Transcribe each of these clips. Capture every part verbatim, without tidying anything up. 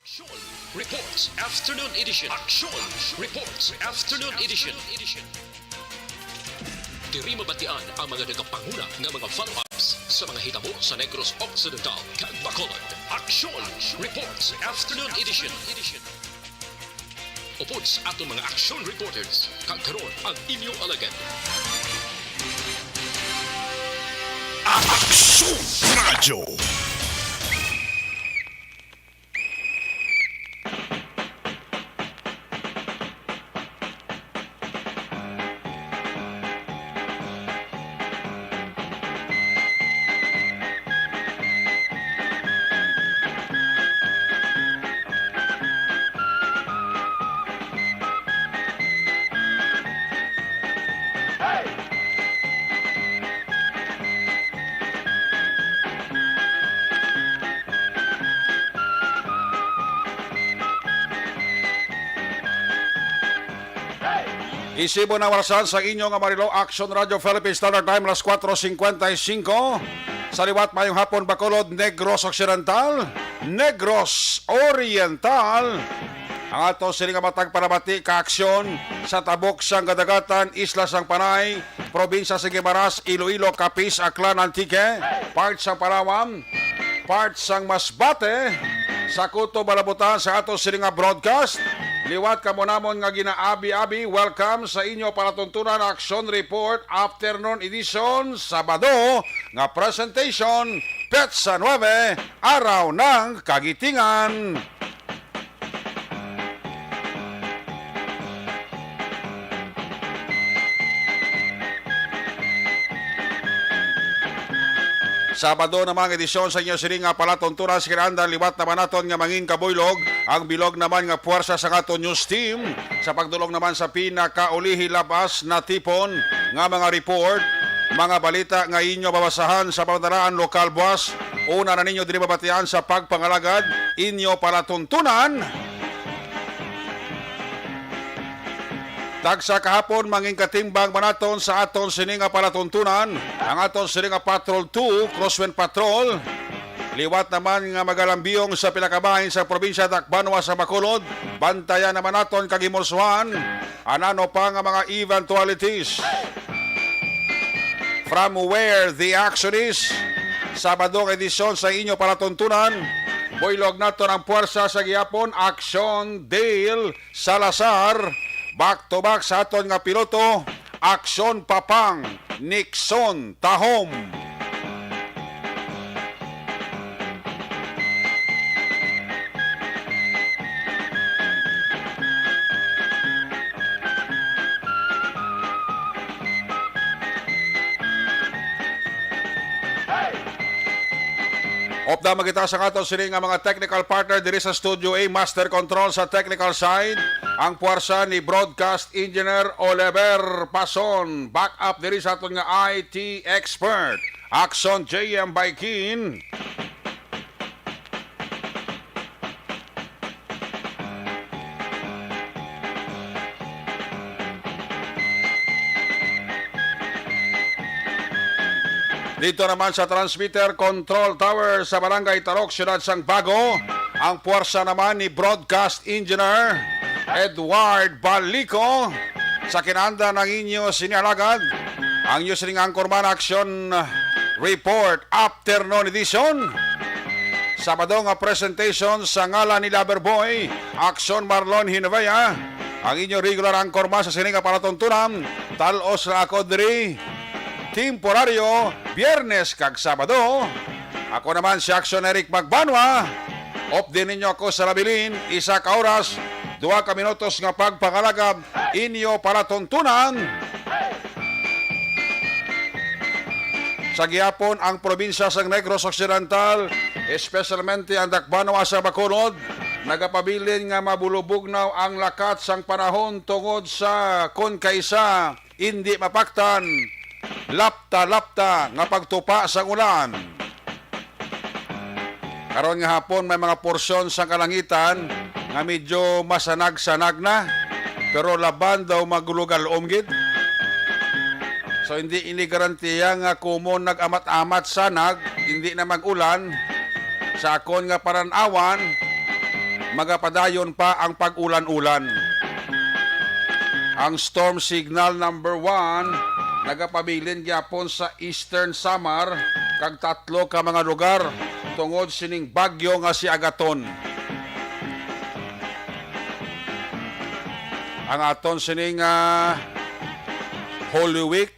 Aksyon Reports Afternoon Edition. Aksyon Reports Afternoon Edition. Diri mabatian ang mga nagapanguna nga mga follow-ups sa mga hitabo sa Negros Occidental kag Bacolod. Aksyon Reports Afternoon Edition. Upod sa aton mga action reporters, kag karon ang inyo alagad. Aksyon Radyo. Isibo na warasan sa inyo nga Marilo Action Radio Philippines Standard Time, alas kuwatro singkwenta y singko. Sa liwat, mayong hapon, Bacolod, Negros Occidental, Negros Oriental. Ang ato sini nga matag panabati kaaksyon sa tabok sang kadagatan, isla sang Panay, probinsya sa Guimaras, Iloilo, Capiz, Aklan, Antique, part sang Palawan, part sang Masbate, sa kutob, Balabutan sa ato sini nga broadcast. Liwat kamo namon nga ginaabi-abi, welcome sa inyo palatuntunan Action Report Afternoon Edition, Sabado, nga presentation, petsa nuebe, Araw ng Kagitingan. Sabado naman ang edisyon sa inyo sini nga palatuntunan sa kinahanglan, liwat naman naton nga mangin kabuylog ang bilog naman nga puwersa sa aton news team sa pagdulong naman sa pinakaulihi labas na tipon nga mga report, mga balita nga inyo mabasahan sa pamataraan lokal buwas. Una na ninyo diri mabatian sa pagpangalagad, inyo palatuntunan. Tagsa kahapon, mangin katimbang man naton sa aton sini nga palatuntunan, ang aton sini nga Patrol two, Crosswind Patrol. Liwat naman nga magalambiyong sa pila ka bahin sa probinsya Dakbanwa sa Bacolod. Bantayan naman naton kag himulsuhan anano pa nga mga eventualities. From where the action is, Sabado nga edisyon sa inyo palatuntunan. Buylog naton ang puwersa sa gihapon, Action Dale Salazar. Back to back sa aton nga piloto, Aksyon Papang Nixon Tahom. Upda man kita sa aton sini nga mga technical partner diri sa Studio A, Master Control sa technical side, ang puwersa ni Broadcast Engineer Oliver Pason, backup diri sa aton nga I T expert, Axon J M Baikin. Dito naman sa transmitter control tower sa Barangay Tarok, Siyudad sang Bago, ang puwersa naman ni Broadcast Engineer Edward Balico. Sa kinanda ng inyo sini alagad, ang inyo sining anchorman, Action Report Afternoon Edition. Sabado nga presentation sa ngalan ni Loverboy, Action Marlon Hinovea, ang inyo regular anchorman sa sini nga palatuntunan. Tal-os ra ako diri, temporaryo, Biyernes kag Sabado. Ako naman si Action Eric Magbanwa. Updi ninyo ako sa labilin, isa ka oras, duha ka minutos nga pagpangalagad, inyo palatuntunan. Sa gihapon, ang probinsya sang Negros Occidental, espesyalmente ang Dakbanwa sa Bacolod, nagapabilin nga mabulubugnaw ang lakat sang panahon tungod sa kon kaisa indi mapaktan, lapta-lapta nga pagtupa sang ulan. Karon nga hapon, may mga porsyon sang kalangitan nga medyo masanag-sanag na, pero laban daw magulog-alom gid. So, hindi ini garantiya nga kumo nag-amat-amat sanag, hindi na mag-ulan. Sa akon nga paran-awan, magapadayon pa ang pag-ulan-ulan. Ang storm signal number one nagapabilin gyapon sa Eastern Samar kag tatlo ka mga lugar tungod sining bagyo nga si Agaton. Ang aton sining, ah, Holy Week,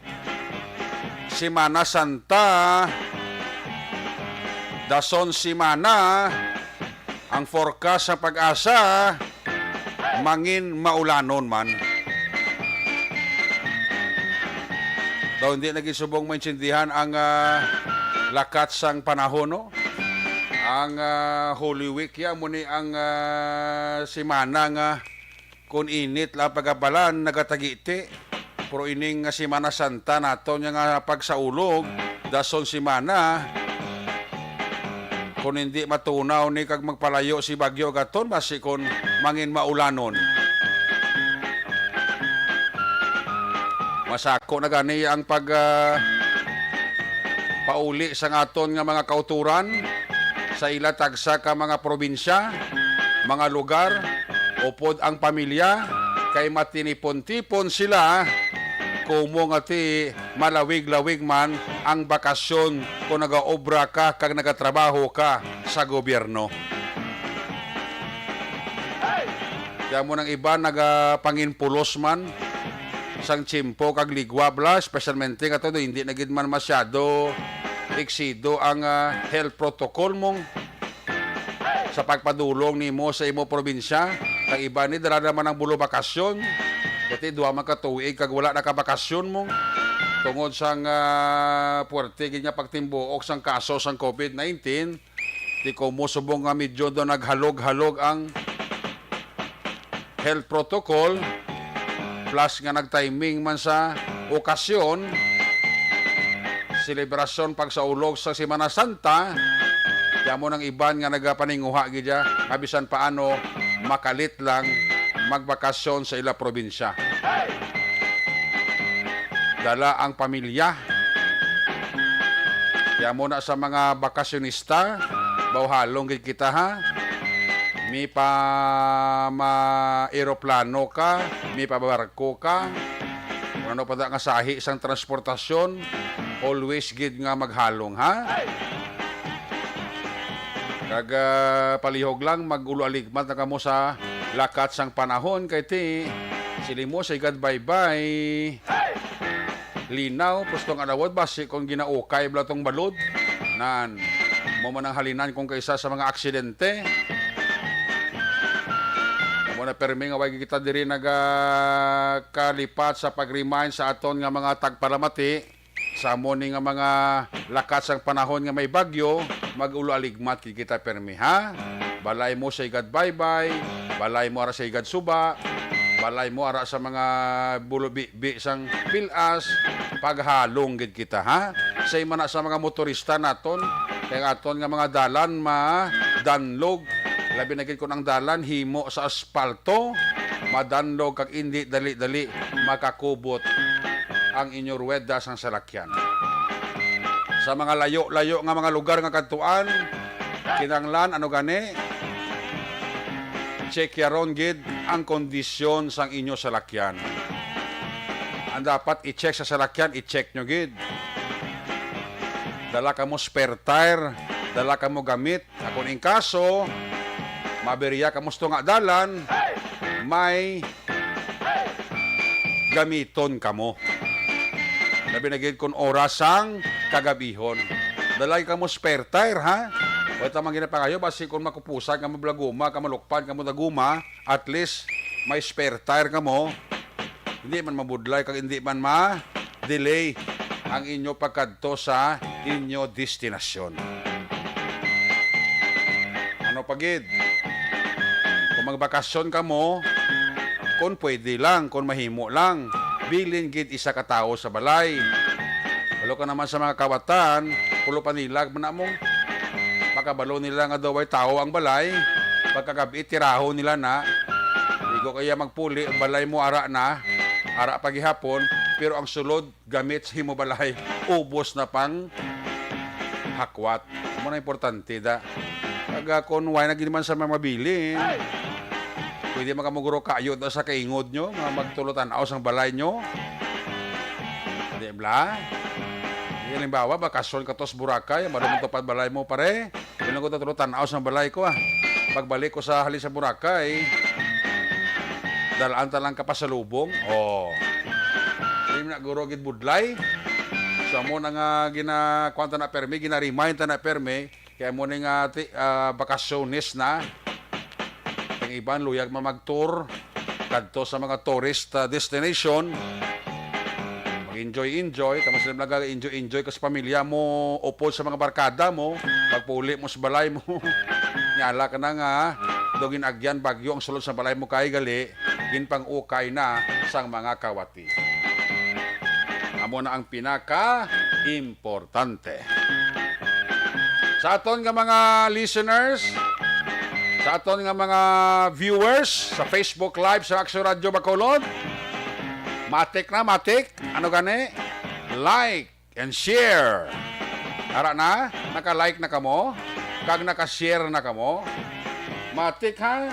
Semana Santa, dason semana, ang forecast sa PAGASA, mangin maulanon man. Daw hindi na gid subong maintindihan ang, ah, lakat sang panahon, no? Ang, ah, Holy Week, ya, mo ni ang, ah, semana nga kun init lang pagabalan, nagatagiti. Pero ining nga Semana Santa naton nga, nga pagsaulog, dason semana, kun hindi matunaw ni kag magpalayo si Bagyo Agaton, basi kun mangin maulanon. Masako na gani ang pag, ah, pauli sang aton nga mga kauturan sa ila tagsa ka mga probinsya, mga lugar, upod ang pamilya, kay matinipon-tipon sila, kumo nga ti malawig-lawig man ang bakasyon kung nagaobra ka kag nagatrabaho ka sa gobyerno. Kaya mo nang iba nagapanginpulos man sang tiyempo kag ligwa bala, espesyalmente kato do hindi na gid man masyado eksido ang, ah, health protocol mo sa pagpadulong nimo sa imo probinsya. Kag iba ni dala naman ang bulo bakasyon, kati duha man ka tuig kag wala na ka bakasyon mo tungod sang, ah, puwerte gid nga pagtimbuok sang kaso sang COVID nineteen. Di ko mo subong nga medyo do naghalog-halog ang health protocol, plus nga nag-timing man sa okasyon, selebrasyon, pagsaulog sa Semana Santa, kaya mo nang iban nga nagapaninguha gid ya nga bisan paano makalit lang magbakasyon sa ila probinsya. Dala ang pamilya. Kaya mo na sa mga bakasyonista, bawhalong gid kita, ha? May pa ma-eroplano ka, may pa barko ka, kung ano pa da nga sahi sang transportasyon, always gid nga maghalong, ha? Kag, ah, palihog lang, mag-ulo-aligmat na kamo sa lakat sang panahon, kay ti, siling mo sa igad baybay. Linaw, pustong adlaw, basi kung ginaukay bala tong balod. Nan, mo man ang halinan kung kaisa sa mga aksidente. Mo na permi nga way kita diri nagakalipat sa pag-remind sa aton nga mga tagpalamati sa amo ni nga mga lakat sang panahon nga may bagyo, mag-ulo-aligmat gid kita permi, ha? Balay mo sa igad baybay, balay mo ara sa igad suba, balay mo ara sa mga bulobibi sang pilas, paghalong gid kita, ha? Sa imana sa mga motorista naton, kay ang aton nga mga dalan madanlog, labi na gid kung ang dalan himo sa aspalto, madanlog kag indi dali-dali makakubot ang inyo ruweda sang salakyan. Sa mga layo-layo nga mga lugar nga kadtuan, kinahanglan, ano gani, checkyaron gid ang kondisyon sang inyo salakyan. Ang dapat i-check sa salakyan, i-check nyo gid. Dala kamo spare tire, dala kamo gamit. Akon in kaso, mabirya kamo sa tunga dalan, may gamiton kamo. Labi na gid kun oras sang kagabihon. Dalay kamo spare tire, ha? Wala ta man ginapangayo, basi kung makupusan kamo balaguma, kamalukpan kamo daguma, at least may spare tire kamo. Hindi man mabudlay kag hindi man ma-delay ang inyo pagkadto sa inyo destinasyon. Ano pa gid? Kung magbakasyon kamo, kung pwede lang, kung mahimo lang, bilin gid isa ka tawo sa balay. Walo ka naman sa mga kawatan, pulo pa nila, man mo, makabalo nila nga daw ay tawo ang balay. Pagkagabi, tirahon nila na. Igo kaya magpuli, ang balay mo ara na, ara pa gihapon, pero ang sulod, gamit sa imo balay, ubos na pang hakwat. Amo na importante da. Kag, ah, kung wala na gid man sa mga mabilin, pwede man kamo guro kayo da sa kaingod nyo, nga magtulo tan-aw sang balay nyo. Di bala? Di, halimbawa, bakasyon ka to sa Boracay, madumog to pa balay mo, pare. Yun lang ko tulo tan-aw sang balay ko, ah. Pagbalik ko sa hali sa Boracay, dalaan ta lang ka pasalubong. Oh. Di na guro gid budlay. So, amo na nga gina-, kuwan ta na permi, gina-remind ta na permi. Kaya mo ni nga ti-, ah, bakasyones na. Ang iban, luyag man mag-tour kadto sa mga tourist, ah, destination. Mag-enjoy-enjoy. Tama sila mga enjoy-enjoy ka sa pamilya mo, upod sa mga barkada mo, pagpuli mo sa balay mo. Nyala ka na nga, daw gin-agyan bagyo ang sulod sa balay mo kay gali, ginpang-ukay na sang mga kawati. Amo na ang pinaka-importante. Sa aton nga mga listeners, sa aton nga mga viewers sa Facebook Live sa Action Radio Bacolod, matik na, matik. Ano gani? Like and share. Ara na, naka-like na kamo, kag naka-share na kamo. Matik, ha?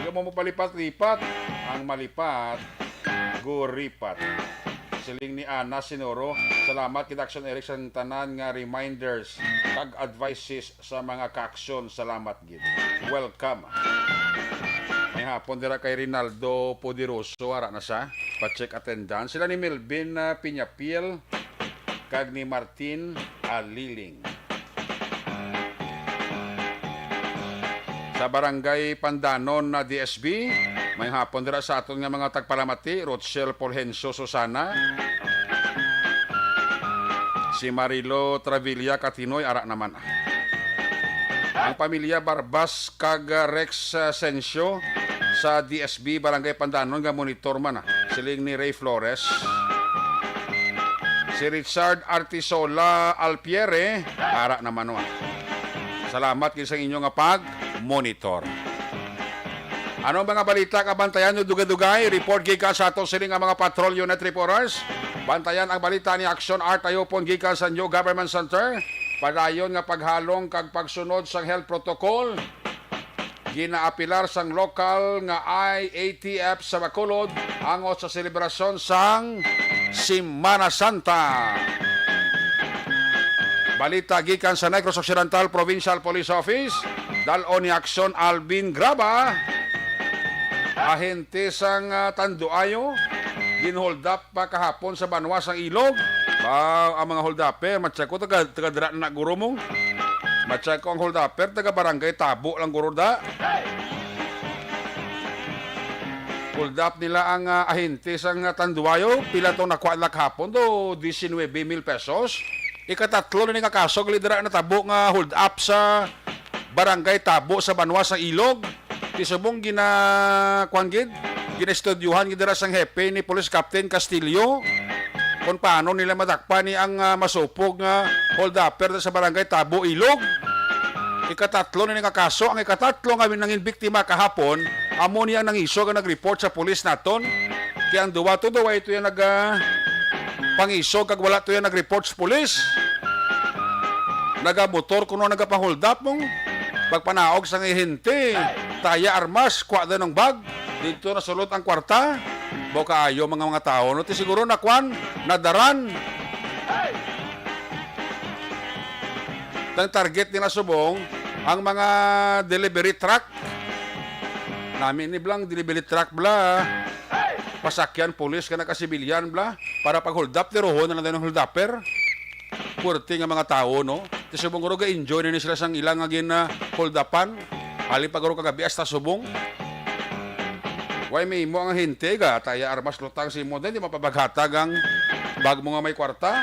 Di mo mapalipat-lipat. Ang malipat, guripat. Siling ni Ana Sinoro, salamat kay Action Eric sa tanan nga reminders kag advices sa mga kaaksyon. Salamat gid. Welcome. May hapon dira kay Rinaldo Poderoso, ara na sa pa-check attendance. Sila ni Melvin, ah, Piñapiel kag ni Martin Aliling. Sa Barangay Pandanon na D S B, may hapon dira sa aton nga mga tagpalamati, Rochelle Fulgencio Susana, si Marilo Travilla Katinoy, ara naman. Ang pamilya Barbas kag, ah, Rex, ah, Sencio sa D S B Barangay Pandanon nga monitor man, ah, siling ni Ray Flores. Si Richard Artisola Alpiere, ara naman, wa. Salamat gid sa inyo nga pag-monitor. Ano ang mga balita nga bantayan nyo dugay-dugay? Report gikan sa ato sini nga mga patrol unit reporters. Bantayan ang balita ni Action Art Ayupon gikan sa New Government Center. Padayon nga paghalong kag pagsunod sang health protocol. Ginaapilar sang lokal nga I A T F sa Bacolod angot sa selebrasyon sang Semana Santa. Balita gikan sa Negros Occidental Provincial Police Office, dal-on ni Aksyon Alvin Graba. Ahente sang, ah, Tanduayo, ginhold up pa kahapon sa banwa sang Ilog. Ba, ang mga hold upper, matsa ko taga, taga dira na guro mo. Matsa ko ang hold upper, taga Barangay Tabo lang guro da. Hold up nila ang, ah, ahente sang, ah, Tanduayo. Pila tong nakuha nila kahapon do, diecinuebe mil pesos. Ikatatlo na ni nga kaso, gali dira natabo nga hold up sa Barangay Tabo sa banwa sa Ilog. Ti subong gina-, kuwan gid, ginaestudyohan gid dira sang hepe ni Police Captain Castillo kung paano nila madakpan ni ang, ah, masupog nga hold upper sa Barangay Tabo, Ilog. Ikatatlo na ni nga kaso. Ang ikatatlo nga nangin biktima kahapon, amo ni ang nangisog nga nag-report sa pulis naton. Kaya ang duwa to, duwa ito yung nag, ah, pangisog kag wala to yung nag-report sa pulis. Nagamotor kuno, nagapang-hold up mong pagpanaog sa ahente. Taya armas, kwa daw ng bag. Dito nasulot ang kwarta. Bo kaayo mga, mga tao, no? Ti siguro na kwan, nadaran. Ang target nila subong, ang mga delivery truck. Nami ni blang delivery truck bla. Pasakyan pulis ka na ka civilian bla. Para pag-hold up, tirohon na lang daw ng hold upper. Puwerte nga mga tao, no? Ti subong guro ga-enjoy na ni sila sang ilang nga gin, ah, hold upan. Hali pa guro kagabi hasta subong. Way may imo ang ahente, ga, taya armas lutang si mo, di mapabaghatag ang bag mo nga may kwarta.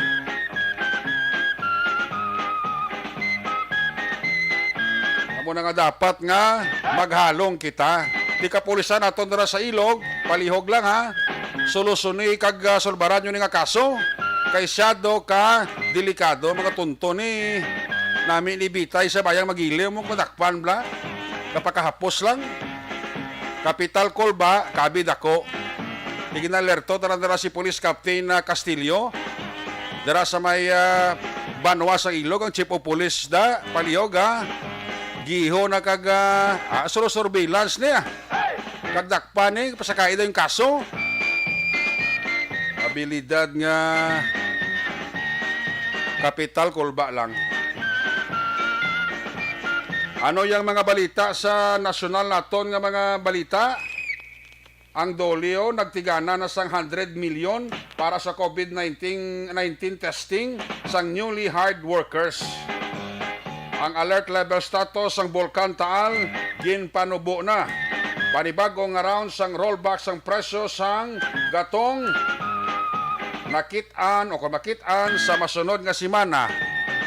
Amo na nga dapat nga maghalong kita. Ti kapulisan naton dira sa Ilog, palihog lang ha. Solusoni kag, ah, sulbaran nyo ni nga kaso. Kay syado ka delikado, mga tonto ni nami ni Bitay sa bayang magiliw mo, madakpan bla. Kapakahapos lang. Kapital Colba, kabi dako. Iginalerto tanan dira si Police Captain, ah, Castillo. Dira sa may, ah, banwa sang ilog ang Chief of Police da, palihog, ha. Giho na kag, ah, ah, sur-, surveillance niya. Kag dakpan ni, pasakay daw yung kaso. Abilidad nga kapital, kulba lang. Ano yang mga balita sa nasyonal naton nga mga balita? Ang DOLE nagtigana na sang hundred milyon para sa COVID nineteen, nineteen testing sang newly hired workers. Ang alert level status sang Bulkan Taal ginpanubo na. Panibag-o nga round sang rollback sang presyo sang gatong nakit-an o kung makit-an sa masunod nga semana.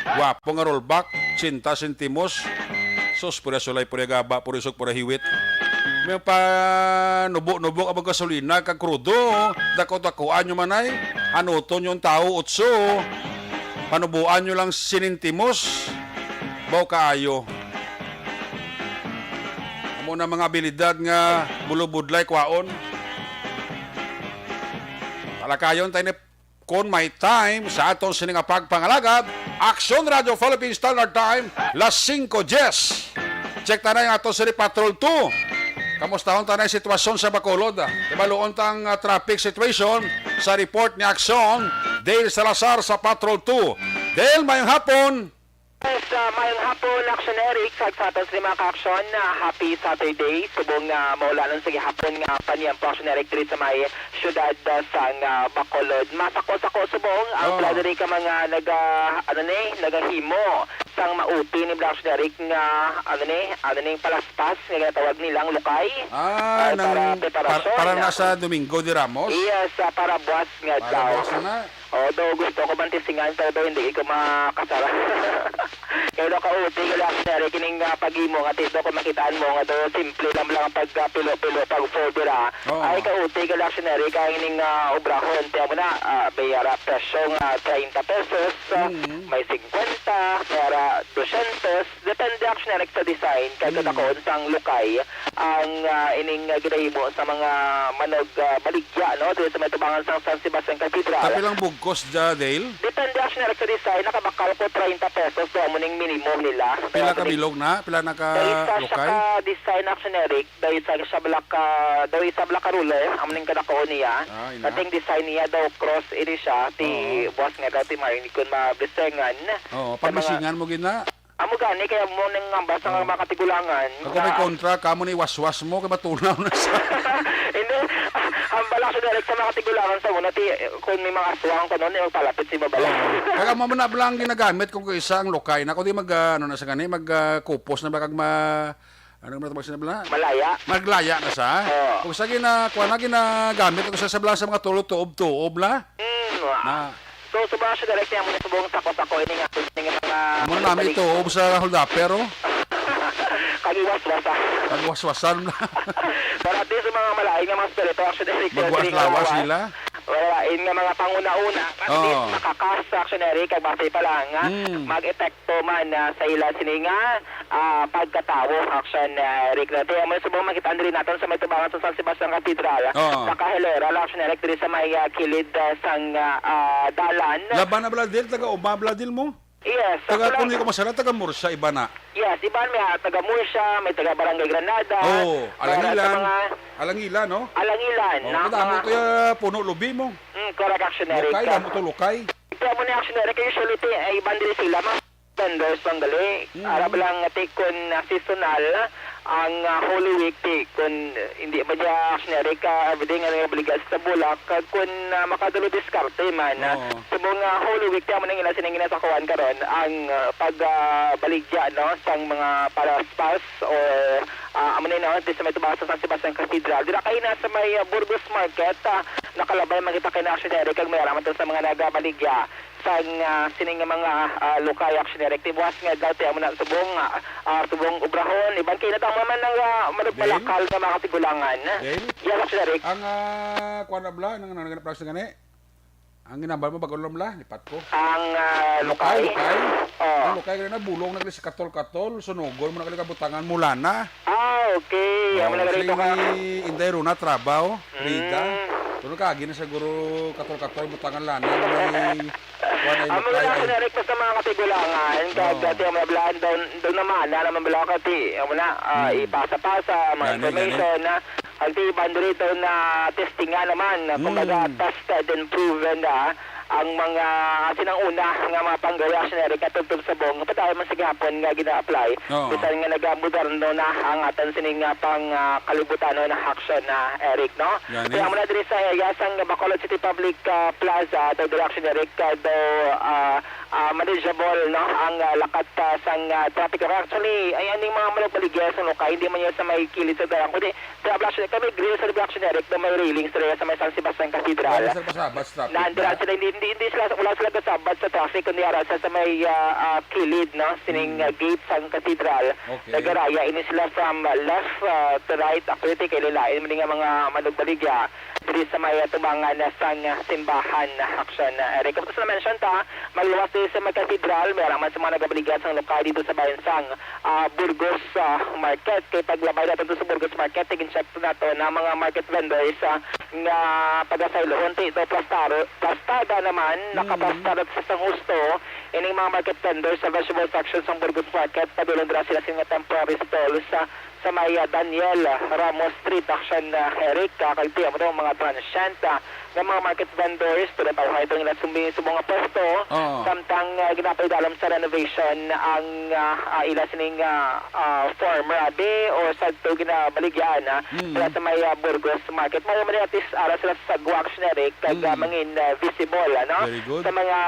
Gwapo nga rollback, singkwenta sentimos. Sus, pwede sulay, pwede gaba, pwede isog, pwede hiwit. May panubo-nubo ang gasolina kag krudo. Dako-dakuan nyo man ay. Anuton yung tao, utso. Panubuan nyo lang sinintimos. Baw kaayo. Amo na mga abilidad nga bulubudlay kwaon. Talakayon tayo ni kon may time sa aton sini nga pagpangalagad, Aksyon Radio Philippine Standard Time, las singko diyes. Check ta na yung aton sini Patrol two. Kamustahon ta na yung sitwasyon sa Bacolod. Ibaluon tang, ah, traffic situation sa report ni Aksyon Dale Salazar sa Patrol two. Dale, mayong hapon. Yes, ah, mayong hapon, Action Eric, kag sa aton sa mga ka-action, ah, happy Saturday. Subong nga maulanon sa gihapon nga paniyampo, Action Eric, diri sa may siyudad, ah, sang, ah, Bacolod. Masako-sako subong ang Oo. pila diri ka mga naga-, ano ni, nagahimo sang mauti ni Action Eric nga, ano ni, ano ning palaspas nga ginatawag nilang lukay. Ah, Ah, nang para par-, preparasyon para na. na sa Domingo de Ramos? Yes, ah, para buwas nga Para adlaw. buwas na na. Oo, daw gusto ko man tisingan, pero daw hindi ko makasara. Kaya daw kauti, gali, Action Eric, kining, ah, pag-imo nga, ti-, daw kung makitaan mo nga daw simple lang lang ang pag-, ah, pilo-pilo, pag-fold dira. Oo. Ay, kauti, gali, Action Eric, ang ining, ah, obrahon. Tiyan mo na, ah, may ara presyo nga treinta pesos, ah, Mm. may singkwenta, may ara dosyentos. Depende, Action Eric, sa design, kay Mm. kadakuon sang lukay ang, ah, ining, ah, ginahimo sa mga manog, ah, baligya, no, diri sa may tubangan sang San Sebastian Cathedral. Kapila ang bugkos dya, Dale? Depende, Action Eric, sa design. Nakabakal ko treinta pesos, so amo ning minimum nila. Pila Pero ka bilog na? Pila na ka daw isa siya lukay? Ka design, Action Eric, daw isa siya black, ah, daw isa black ka ruler, amo ning kadakuon niya. Ah, ina. Kating design niya daw cross ini siya, ti Oo. buwas nga daw ti Marnie kun mablisengan. Oo, Sa mga pablisingan mo gid na. Amo gani, kaya mo nang ngambas ang Ah. mga katigulangan. Kag kung may Nga kontra, kamo ni waswas mo, kay matunaw na sa Hindi. Ang balak sa direct sa mga katigulangan sa una, ti, kung may mga aswang ko noon, yung palapit si Babala. Oo. Kag amo man na bala ang ginagamit kung isa ang lukay na, kung di mag, ah, ano na sa gani, mag, ah, kupos na bala kag ma-, ano man tawag sa bala? Malaya. Maglaya na sa. Oo. Kung sa gina-, kuha na, ginagamit ko sa, sa bala sa mga tulo-tuob-tuob la. Mm, Na, So, subong siya direct niya mo na subong sako-sako ini nga, ini nga mga Amo na nami ito, ubos sa hold-upper, oh. Kami waswasa. Pagwaswasan na. Pero at least, mga malain nga mga spirito, actually, Eric, Magwas-lawas sila. Wala, in nga mga panguna-una, at Oo. least, makakasa, actually, Eric, kag bati pa lang, ha? Mm. Mag-epekto man, ah, sa ila sini nga ah, pagkatawo, action, ah, Rick. Dati, amo subong makita diri naton sa may tubangan sa San Sebastian Cathedral. Oo. Sa kahilera lang, action, Rick, diri sa may, ah, kilid, ah, sang, ah, ah, dalan. Laban na bala dil, taga Uma bala dil mo? Yes, Taga ako lang. Kung di ko masala, taga Murcia, iba na. Yes, iban may, ah, taga Murcia, may taga Barangay Granada. Oo, may ara sa Alangilan. Mga Alangilan, no? Alangilan, Oo, na, madamo mga to ya puno lubi mo. Mm, correct, action, Rick. Lukay, damo to lukay. Kaya mo na, action, Rick, usually, ti, ay, iban diri sila, ma- vendors ang gali. Mm. Arab lang nga ti kun, ah, seasonal ang, ah, Holy Week, ti kun, eh, hindi ba niya generic ka everyday nga nagabaligan sa bulak, kag kun, ah, makadalo diskarte man, ah, Oo. sa mga Holy Week, ti amo nang ila sining ginasakuan karon ang, ah, pag, ah, baligya, no, sang mga paraspas or, ah, amo ni, no, di sa may tubas sa San Sebastian Cathedral. Dira kay na sa may, ah, Burgos Market, ah, nakalabay man kita kay na generic kag may araman to sa mga nagabaligya. Sang, ah, sini nga mga, ah, lukay, action, Eric, ti buwas nga adlaw, ti amo na subong, ah, ah, subong obrahon, iban kay natamo man ang, ah, managbalakal nga mga katigulangan. Dale? Yes, action, Eric. Ang, ah, kuwan na bala, nang, nang, nang, nang, gani? Ang ginambal mo, bago lang bala, lipat ko. Ang, ah, Lukay, lukay. Lukay? Oo. Ang lukay, gani na, bulong na gali si Katol-Katol, sunugon mo na gali kabutangan, mula na. Ah, okay. Amo na Oh, ganito si ka. Inday Rona, Trabaw, Rida. Mm. Pero kagi na siguro katol-katol, butangan lang na may kuwan ay Ang mga lukay ay reaction, Eric, basta mga katigulangan, kag Oo. ati ang mga blaan daw, daw naman, na naman bala ka, ti, ang muna, ah, Mm. ipasa-pasa, mga Gani, gani. information, na ang ti iban diri daw na testingan naman, na kumbaga, Mm. tested and proven na ang mga sinang una nga mga panggawi, reaction, Eric, nga tubtob sa bong, padayon man sa gihapon nga gina-apply. Oo. Bisan nga nagamoderno na ang atan sini nga pang, ah, kalibutan o na action na, Eric, no? Gani. Kaya muna diri sa area sang Bacolod City Public, ah, Plaza, daw diri, action, Eric, ah, daw, ah, ah, manageable, no, ang, ah, lakat, ah, sang, ah, trapiko. Actually, ay, aning mga malugbaligya sa Lukay, hindi man yan sa may kilid sa dalan, kundi sa Action, kami grill sa Action, Eric, daw may railings diri sa may San Sebastian Cathedral. Wala sila pasabat sa traffic Nandira ba? sila, hindi, hindi, hindi sila, wala sila kasabat sa traffic, kundi ara sa, sa may, ah, ah, kilid, no, sining, Mm. ah, gate sang Cathedral. Okay. Nagaraya ini sila from left, ah, to right. Actually, ti kay lain man nga mga manugbaligya diri sa may, ah, tubangan na sang, ah, simbahan, ah, action, ah, Eric. Tapos na-mention ta, magluwas diri sa may Cathedral, may araman sa mga nagabaligya sang Lukay dito sa bayan sang, ah, Burgos, ah, Market. Kay paglabay nato sa Burgos Market, tigin-check nato na mga market vendors, ah, nga taga-Sailoon, ti do plastaro-, plastada naman, Mm. nakaplastar sa sang husto, ining mga market vendors sa vegetable section sa Burgos Market, padulong dira sila sa mga temporary stalls sa, sa may, ah, Daniel Ramos Street, action, ah, Eric, ah, kag ti amo daw mga transient, ah, nga mga market vendors, pero tawhay itong ila sumbi-, subong nga pwesto, Oo. samtang, ah, ginapaidalom sa renovation ang, ah, ah, ila sining, ah, ah, former, abi, o sadto ginabaligyaan, ah, Mm. sila sa may, ah, Burgos Market. Mao man ni at least ara sila sa sagwa, action, Eric, kag, ah, Mm. mangin, ah, visible, ano, Very good. sa mga,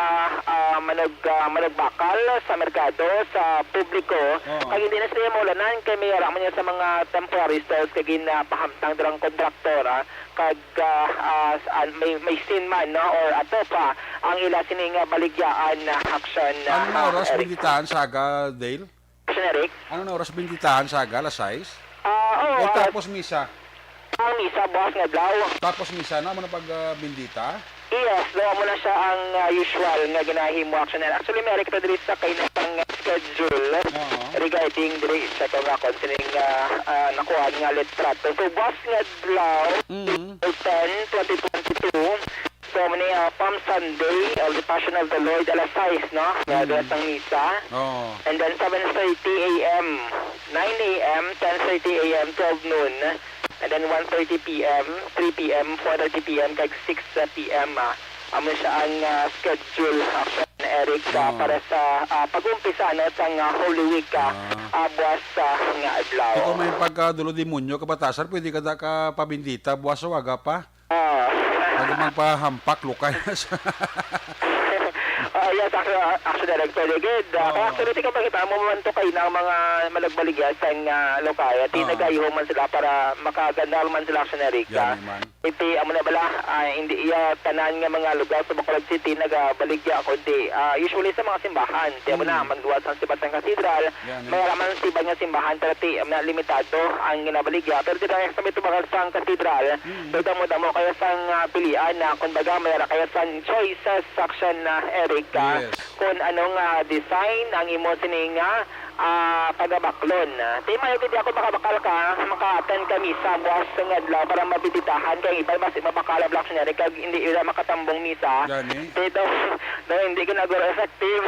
ah, manug-, ah, manugbakal, sa merkado, sa publiko. Oo. Kag hindi na sila maulanan kay may ara man niya sa mga temporary stalls kag ginapahamtang dirang kontraktor, ah, kag, ah, ah, s-, an-, may, may sin man, no, or ato pa ang ila sini nga baligyaan na action, Ano na ah, oras Eric. benditahan sa aga, Dale? Action, Eric? Ano na oras benditahan sa aga? Alas sais? Ah, oo, Ay, alas tapos misa? Ang misa, bukas nga adlaw. Tapos misa na, amo na pag, ah, bendita? Yes, daw amo na siya ang, ah, usual nga ginahimo, action, Eric. Actually, may kita diri sa kainang schedule Oo. regarding diri sa kung akon sining, ah, ah, nakuha nga litrato. So, bukas nga adlaw, Mm. April ten, twenty twenty-two. So, mani, ah, Palm Sunday of the Passion of the Lord, alas sais, no? Nga Mm. oras ang misa. Oo. And then, seven thirty A M, nine A M, ten thirty A M, twelve noon, and then one thirty P M, three P M, four thirty P M, kag six P M, ah. Amo siya ang, ah, schedule, action, Eric, ah, Oo. para sa, ah, pag-umpisa, no, sang, ah, Holy Week, ah, Ah. ah, buwas, ah, nga adlaw. Kung may pagkadulo demonyo, kabatasan, pwede ka da ka pabendita, buwas sa aga pa? Ah. Pag magpahampak, Lukay na siya. Ah, yes, actu-, actually, Director Ligid. Ah, Oo. kaya actually, tika makita mo man to kay na mga malagbaligya sang, ah, Lukay. At Oo. nagayuho man sila para makagandal man sila, actually, Eric, ah. Yan, man. Iti, amo na bala, ah, hindi iya tanan nga mga lugar sa Bacolod City nagabaligya, kundi, ah, usually sa mga simbahan. Kaya mo na, Mm. magluwas ang Sebastian Cathedral, Yan, eh. may raman sa iba nga simbahan, pero ti, ah, limitado ang ginabaligya. Pero di ba, sa may tubakan sang Cathedral, Mm. may damo-damo kaya sang, ah, pilian na, kumbaga, may ra kaya sang choices section na, Eric, ah, Yes. kung anong, ah, design ang imo sining, ah, ah, pagabaklon. Ti, may di ako makabakal ka, maka-attend ka misa, buwas nga adlaw para mabibitahan kay iba, mas mabakal ang Black Sunday, kag hindi ila makatambong misa. Gani? Ti, daw, daw hindi ginaguro effective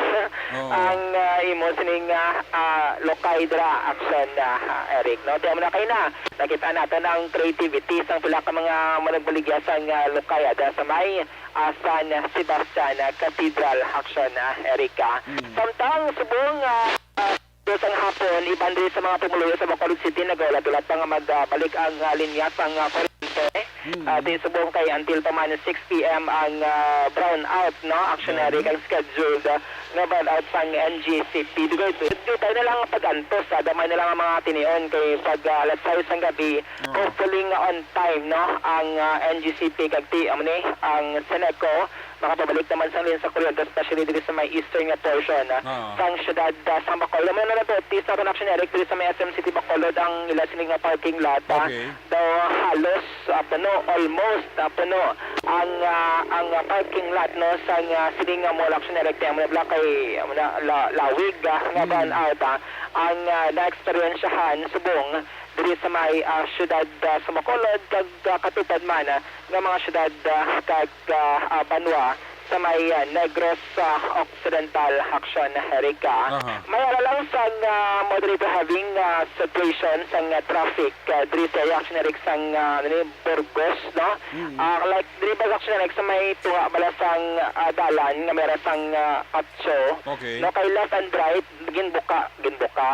Oo. ang, ah, imo sining, ah, ah, Lukay dira action, ah, Eric, no? Ti, amo na kay na, nakita nato na ang creativity sang pila ka mga managbaligya sang, ah, Lukay, ah, dira sa may, ah, San Sebastian, ah, Cathedral action, ah, Eric, ah. Mm. Samtang subong, ah, ah, sang hapon, iban diri sa mga pumuluyo sa Bacolod City, nagaulat-ulat pa nga magbalik ang, ah, linya sang, ah, kuryente. Mm. Ah, di subong kay until pa man six P M ang, ah, brownout, no? Action, Grabe. Eric, ang scheduled, ah, nga brownout sang N G C P. Dugay, dugay na lang ang pag-antos, ah, gamay na lang ang mga tinion kay pag, ah, alas sais sang gabi, Oo. hopefully nga on time, no, ang, ah, N G C P kag ti, amo ni, ang Seneco, makapabalik naman sang linya sa kuryente, especially diri sa may eastern nga portion, ah, Oo. sang siyudad, ah, sang Bacolod. May nalabotis na connection, Eric, diri sa may S M City Bacolod, ang ila sini nga parking lot, ah, Okay. daw halos, ah, puno, almost, ah, puno ang, ah, ang, ah, parking lot, no, sang, ah, sini nga mall, action, Eric, ti amo na bala kay, amo na, la-, lawig, ah, nga Mm. brownout, ah, ang, ah, naeksperyensyahan subong diri sa may, ah, siyudad, ah, sa Bacolod, kag, ah, katupad man, ah, nga mga siyudad, ah, kag, ah, ah, banwa sa may, ah, Negros, ah, Occidental, Action Eric. Aha. May ara lang sang, ah, moderate to heavy nga situation sang, ah, traffic, ah, diri sa Action Eric sang, ah, ano ni, Burgos, no? Mm. Ah, like, diri ba sa Action Eric sa may tunga bala sang, ah, dalan nga may ara sang, ah, atso, Okay. no? Kay left and right, ginbuka, ginbuka,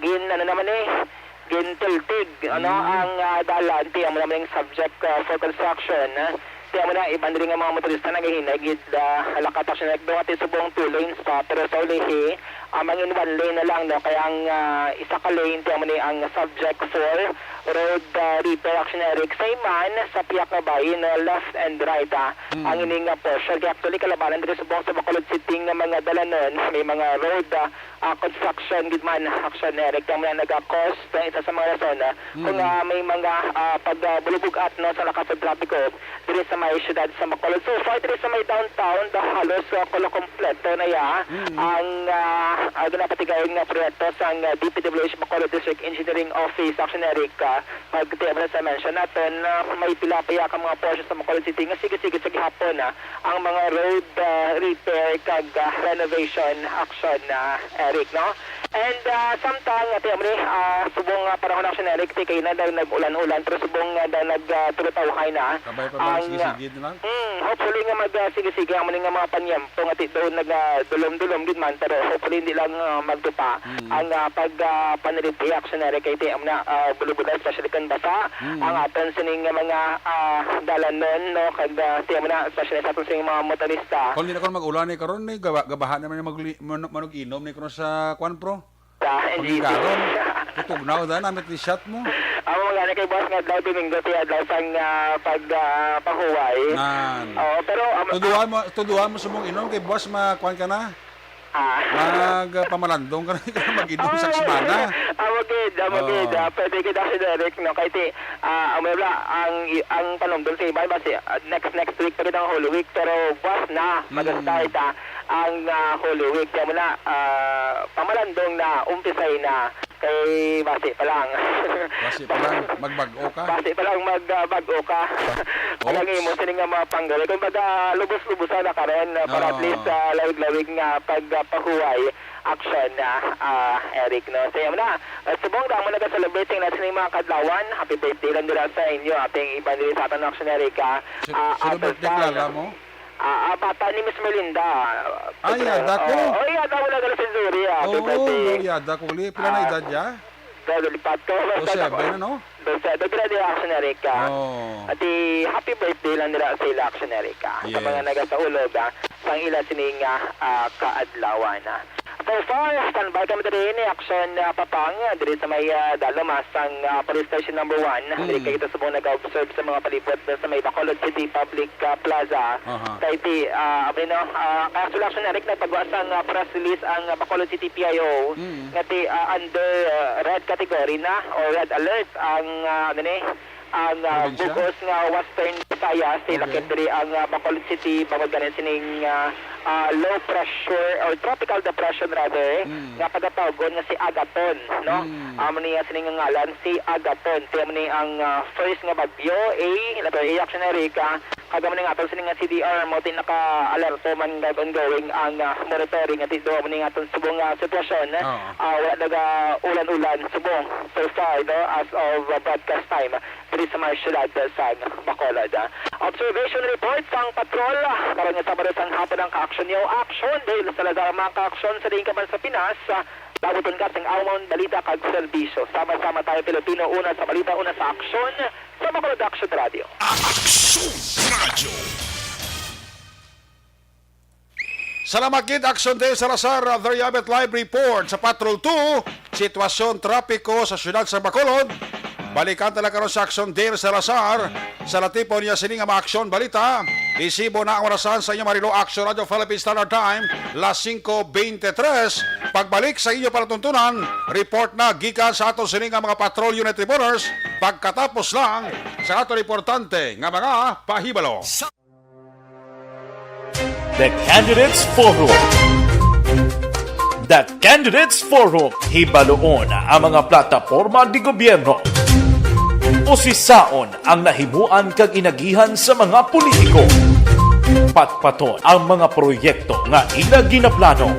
gin, ano naman eh, gintiltig, ano, Mm. ang, ah, dalan, ti amo naman yung subject, ah, for construction, ah. Ti amo na, iban diri nga mga motorista nagahinay gid, ah, lakat pa siya, nagduha ti subong two lanes pa, pero sa ulihi, ah, mangin one lane na lang, no? Kaya ang, ah, isa ka lane, ti amo ni ang subject for road, ah, repair action na Eric Sayman sa piyak nga bahin, no? Left and right, ah, Mm. ang ining, ah, portion. Kaya actually, kalabanan diri subong sa Bacolod City nga mga dalanon, may mga road, ah, ah, construction gid man, action na Eric. Kaya mo na nag-cause, ah, isa sa mga rason, ah, kung, Mm. ah, may mga, ah, pag, ah, bulubog-at, no, sa lakas sa trapiko diri sa may siyudad sa Bacolod. So far, diri sa may downtown, da halos, ah, kulo kompleto na ya Mm. ang, ah, ah, ginapatigayon nga proyekto sang, ah, D P W H Bacolod District Engineering Office, action na Eric, ah, pag ti-, sa mention naton, ah, may pila pa ya ka mga portion sa Bacolod City nga sige-sige sa gihapon, ah, ang mga road, ah, repair kag, ah, renovation action, ah, Eric, no? And, ah, samtang, ati mo ni, ah, subong nga panahon action, Eric, ti kay na daw nag-ulan-ulan, pero subong nga daw nag, ah, tulutawhay na. Kabay pa ba ang, sige-sige na lang? Mm, hopefully nga mag, ah, sige-sige amo ni nga mga panyempo nga ti daw nag, ah, dulom-dulom gid man, pero hopefully hindi lang, ah, magtupa Mm. ang, ah, pag, ah, panaliti action, Eric, kay ti amo na, ah, bulubudan, especially kung basa Mm. ang aton sining nga mga, ah, dalanon, no, kag, ah, ti amo na, especially sa aton sining mga motorista. Kung di na karon mag-ulan ni karon ni, gaba-, gabaha naman yung magli-, manu-, manug-inom ni karon sa kwan, pro? Sa N G T. Pagkaron, tutugnaw da, namit ni shot mo. Amo nga ni kay boss nga adlaw Domingo, ti adlaw sang, ah, pag, ah, pahuway. Nan. Oo, pero, um, Tuduan mo, tuduan mo sa mong inom kay boss, ma-, kwan ka na? Ah. Mag, ah, pamalandong ka na, mag-inom sa Ay, semana. Amo gid, amo Oo. gid, ah, pwede gid, Action Eric, no? Kay ti, ah, amo wala, ang, ang panumdom sa iba, basi, ah, next, next week pa gid ang Holy Week, pero buwas na, Mm. mag-start, ah, ang, ah, Holy Week. Kaya mo na, ah, pamalandong na, umpisay na, kay basi pa lang. Basi pa lang, magbag-o ka? Basi pa lang, mag, ah, bag-o ka. Oops. Alang imo, sini nga mga panggawi. Kung baga, lubos-lubosan na karon, ah, para at Oo. least, ah, lawig-lawig nga pag, ah, pahuway action, ah, ah, Eric, no? Sa imo na, ah, subong damo nag-celebrating na sini mga kadlawan. Happy birthday lang dira sa inyo. Ating iban diri sa aton action, Eric, ah, Si-, ah, sino Arthur birthday Tan. kilala mo? Ah, ah, bata ni Miss Melinda. Ah, yada ko. Oh, oh, yada mo na gala si Zuri, ah. Happy Oo, birthday. Yada ko. Li-, pila na Ah, edad niya? Dali, lipat ko. Oh, Basta seven, na, ano? Basta, dali na action, Eric, ah. Oh. Ati, happy birthday lang nila sa ila action, Eric, ah. Sa Yes. mga nagasaulog, ah, sang ila sini nga, ah, kaadlawan, ah. So far, standby kami diri ni action, ah, Papang, ah, diri sa may, ah, dalom, ah, sang, ah, Police Station number one. Mm. Diri kayo subong nag-observe sa mga palibot sa may Bacolod City Public, ah, Plaza. Aha. Kay ti, ah, abi, no, ah, kaya sila, Action Eric, nagpagawa sang, ah, press release ang, ah, Bacolod City P I O Mm. nga ti, ah, under, ah, red category na o red alert ang, ah, ano ni, ang, ah, Probinsya? bug-os nga Western Visayas, Okay. lakip diri ang, ah, Bacolod City, bangod ganin sining, ah, ah, low pressure or tropical depression rather, Mm. nga pagatawgon nga si Agaton, no? Mm. Amo niya sining nga ngalan, si Agaton. Kaya mo ni ang, ah, first nga bagyo, A, letter A, Action Eric, ah, kag amo ni nga aton sining nga C D R, mo din naka-alerto man nga ongoing ang, ah, monitoring at ito amo ni nga aton subong nga sitwasyon, eh. Oo. Ah, wala naga ulan-ulan subong so far, no, as of, ah, broadcast time diri sa mga syudad sa Bacolod, ah. Observation report sang patrol, ah, karong nga Sabado sang hapon ang ka-action niyo. Action, Dale Salazar, mga ka-action sa diin ka man sa Pinas, ah, daguton ka sang awmon balita kag serbisyo. Sama-sama tayo, Pilipino, una sa balita, una sa aksyon, sa Bacolod Action Radio. Aksyon Radio. Salamat gid, Action Dale Salazar, uh, there you have it, live report sa Patrol two, sitwasyon trapiko sa siyudad sa Bacolod. Balikan ta lang karon sa Action Dale Salazar sa latipon niya sini nga mga aksyon balita. Resibo na ang orasan sa inyo, Marilo, Action Radio Philippine Standard Time, las singko bente tres. Pagbalik sa inyo palatuntunan, report na gikan sa ato sini nga mga patrol unit reporters pagkatapos lang sa ato importante nga mga pahibalo. The Candidates Forum. The Candidates Forum. Hibaluon ang mga plataporma di gobyerno. Usisaon ang nahimuan kag inagihan sa mga politiko. Patpaton ang mga proyekto nga ila ginaplano.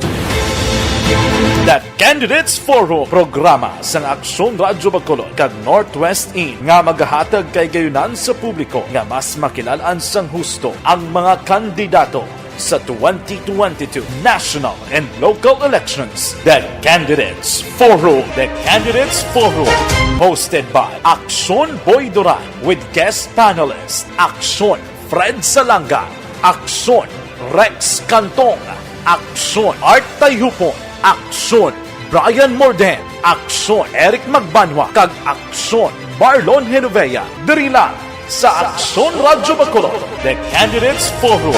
The Candidates Forum, programa sang Aksyon Radyo Bacolod kag Northwest In nga magahatag kahigayonan sa publiko nga mas makilalan sang husto ang mga kandidato sa twenty twenty-two national and local elections. The Candidates Forum. The Candidates Forum. Hosted by Aksyon Boy Duran with guest panelist Aksyon Fred Salanga, Aksyon Rex Cantong, Aksyon Art Tayhupon, Aksyon Brian Morden, Aksyon Eric Magbanwa, kag Aksyon Marlon Genovea. Diri lang sa Aksyon Radyo Bacolod, The Candidates Forum.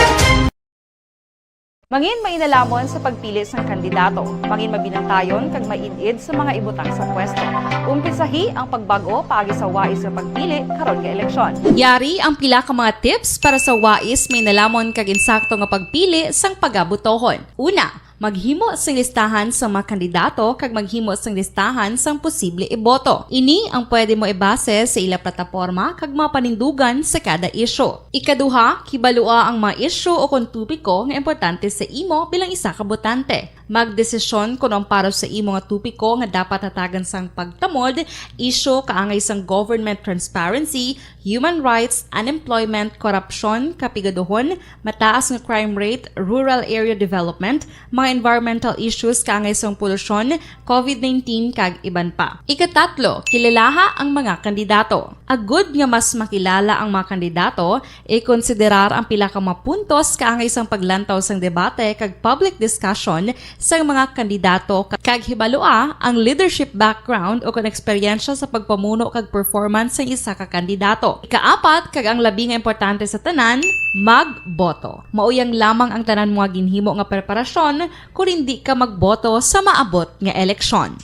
Mangin mainanamon sa pagpili sang kandidato, mangin mabinantayon kag maid-id sa mga ibutang sa pwesto. Umpisahi ang pagbag-o paagi sa wais nga pagpili karon nga eleksyon. Yari ang pila ka mga tips para sa wais, mainanamon kag insakto nga pagpili sang pagabotohon. Una, maghimo sing listahan sa mga kandidato kag maghimo sing listahan sang posible iboto. Ini ang pwede mo ibase sa ila plataporma kag mga panindugan sa kada isyu. Ikaduha, kibalua ang mga isyu o kon topiko nga importante sa imo bilang isa ka botante. Magdesisyon kon ang para sa imo nga topiko nga dapat hatagan sang pagtamod, isyu kaangay sang government transparency, human rights, unemployment, korupsyon, kapigaduhon, mataas nga crime rate, rural area development, mga environmental issues kaangay sang polusyon, covid nineteen, kag iban pa. Ikatatlo, kilalaha ang mga kandidato. Agud nga mas makilala ang mga kandidato, ikonsiderar ang pila ka mga puntos kaangay sang paglantaw sang debate kag public discussion sang mga kandidato, kag hibalua ang leadership background o kon eksperyensya sa pagpamuno kag performance sang isa ka kandidato. Ikaapat, kag ang labi nga importante sa tanan, magboto. Mao yang lamang ang tanan mo nga ginhimo nga preparasyon kon indi ka magboto sa maabot nga eleksyon.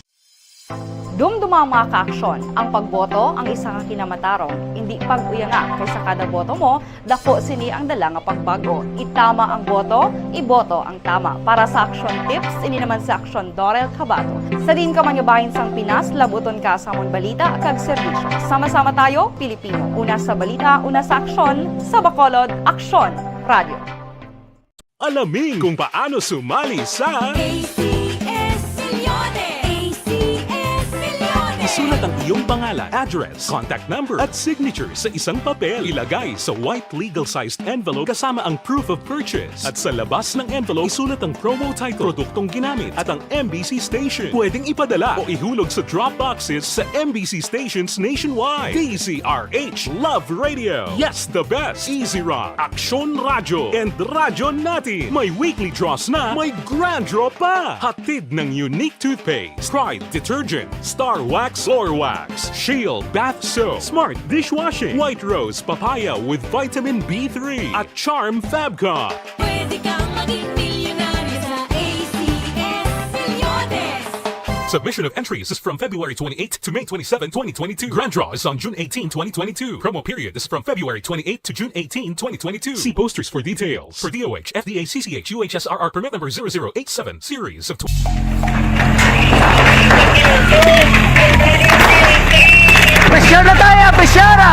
Dumduma ang mga kaaksyon, ang pagboto ang isa ka kinamatarong, indi pag-uyanga, kay sa kada boto mo, dako sini ang dala nga pagbag-o. Itama ang boto, iboto ang tama. Para sa Aksyon Tips, ini naman si Aksyon Dorel Cabato. Sa diin ka man nga bahin sang Pinas, labuton ka sa amon balita kag serbisyo. Sama-sama tayo, Pilipino. Una sa balita, una sa aksyon, sa Bacolod, Aksyon Radio. Alamin kung paano sumali sa A C S Millones. A C S Millones. Isulat ang iyong pangalan, address, contact number, at signature sa isang papel. Ilagay sa white legal-sized envelope kasama ang proof of purchase. At sa labas ng envelope, isulat ang promo title, produktong ginamit, at ang M B C station. Pwedeng ipadala o ihulog sa drop boxes sa M B C stations nationwide. D Z R H, Love Radio. Yes, the best. Easy Rock, Aksyon Radyo, and Radyo Natin. May weekly draws na, may grand draw pa. Hatid ng Unique Toothpaste, Pride Detergent, Star Wax Floor Wax, Shield Bath Soap, Smart Dishwashing, White Rose Papaya with Vitamin B three, at Charm Fabcon. Pwede kang maging milyonaryo sa A C S Millones. Submission of entries is from February twenty-eighth to May twenty-seven, twenty twenty-two. Grand draw is on June eighteen, twenty twenty-two. Promo period is from February twenty-eighth to June eighteen, twenty twenty-two. See posters for details. For D O H, F D A C C H U H S R R permit number zero zero eight seven, series of tw- Pressure na tayo! Pressure na!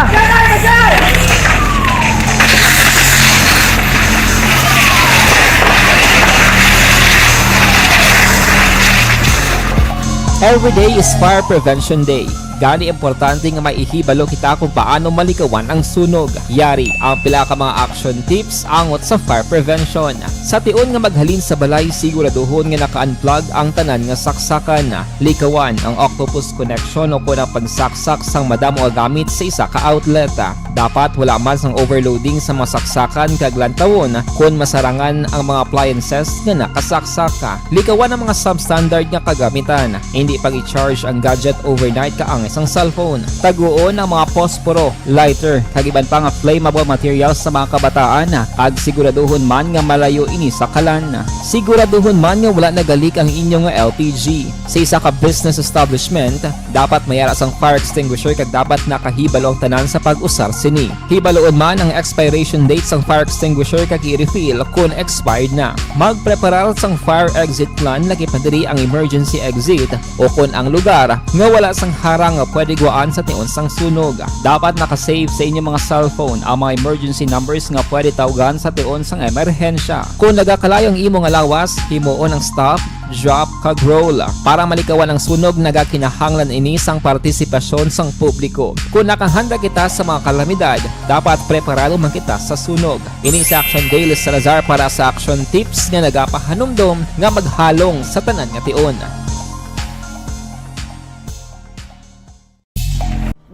Every day is Fire Prevention Day. Gani importante nga maihibalo kita kung paano malikawan ang sunog. Yari ang pila ka mga action tips angot sa fire prevention. Sa tion nga maghalin sa balay, siguraduhon nga naka-unplug ang tanan nga saksakan. Likawan ang octopus connection o kon ang pagsaksak sang madamo nga gamit sa isa ka outlet. Dapat wala man sang overloading sa mga saksakan kag lantawon kon masarangan ang mga appliances nga nakasaksak. Likawan ang mga substandard nga kagamitan. Hindi pag-i-charge ang gadget overnight kaangay sang cellphone. Taguon ang mga posporo, lighter, kag iban pa nga flammable materials sa mga kabataan, kag siguraduhon man nga malayo ini sa kalan. Siguraduhon man nga wala nagalik ang inyo nga L P G. Sa isa ka business establishment, dapat may ara sang fire extinguisher kag dapat nakahibalo ang tanan sa pag-usar sini. Hibaloon man ang expiration date sang fire extinguisher kag i-refill kon expired na. Magpreparar sang fire exit plan, lakip na diri ang emergency exit o kon ang lugar nga wala sang harang nga pwede guwaan sa tion sang sunog. Dapat naka-save sa inyo mga cellphone ang mga emergency numbers nga pwede tawgan sa tion sang emerhensya. Kung nagakalayo ang imo nga lawas, himuon ang stop, drop, kag roll. Para malikawan ang sunog, nagakinahanglan ini sang partisipasyon sang publiko. Kung nakahanda kita sa mga kalamidad, dapat preparado man kita sa sunog. Ini si Action Dale Salazar para sa Action Tips nga nagapahanumdom nga maghalong sa tanan nga tion.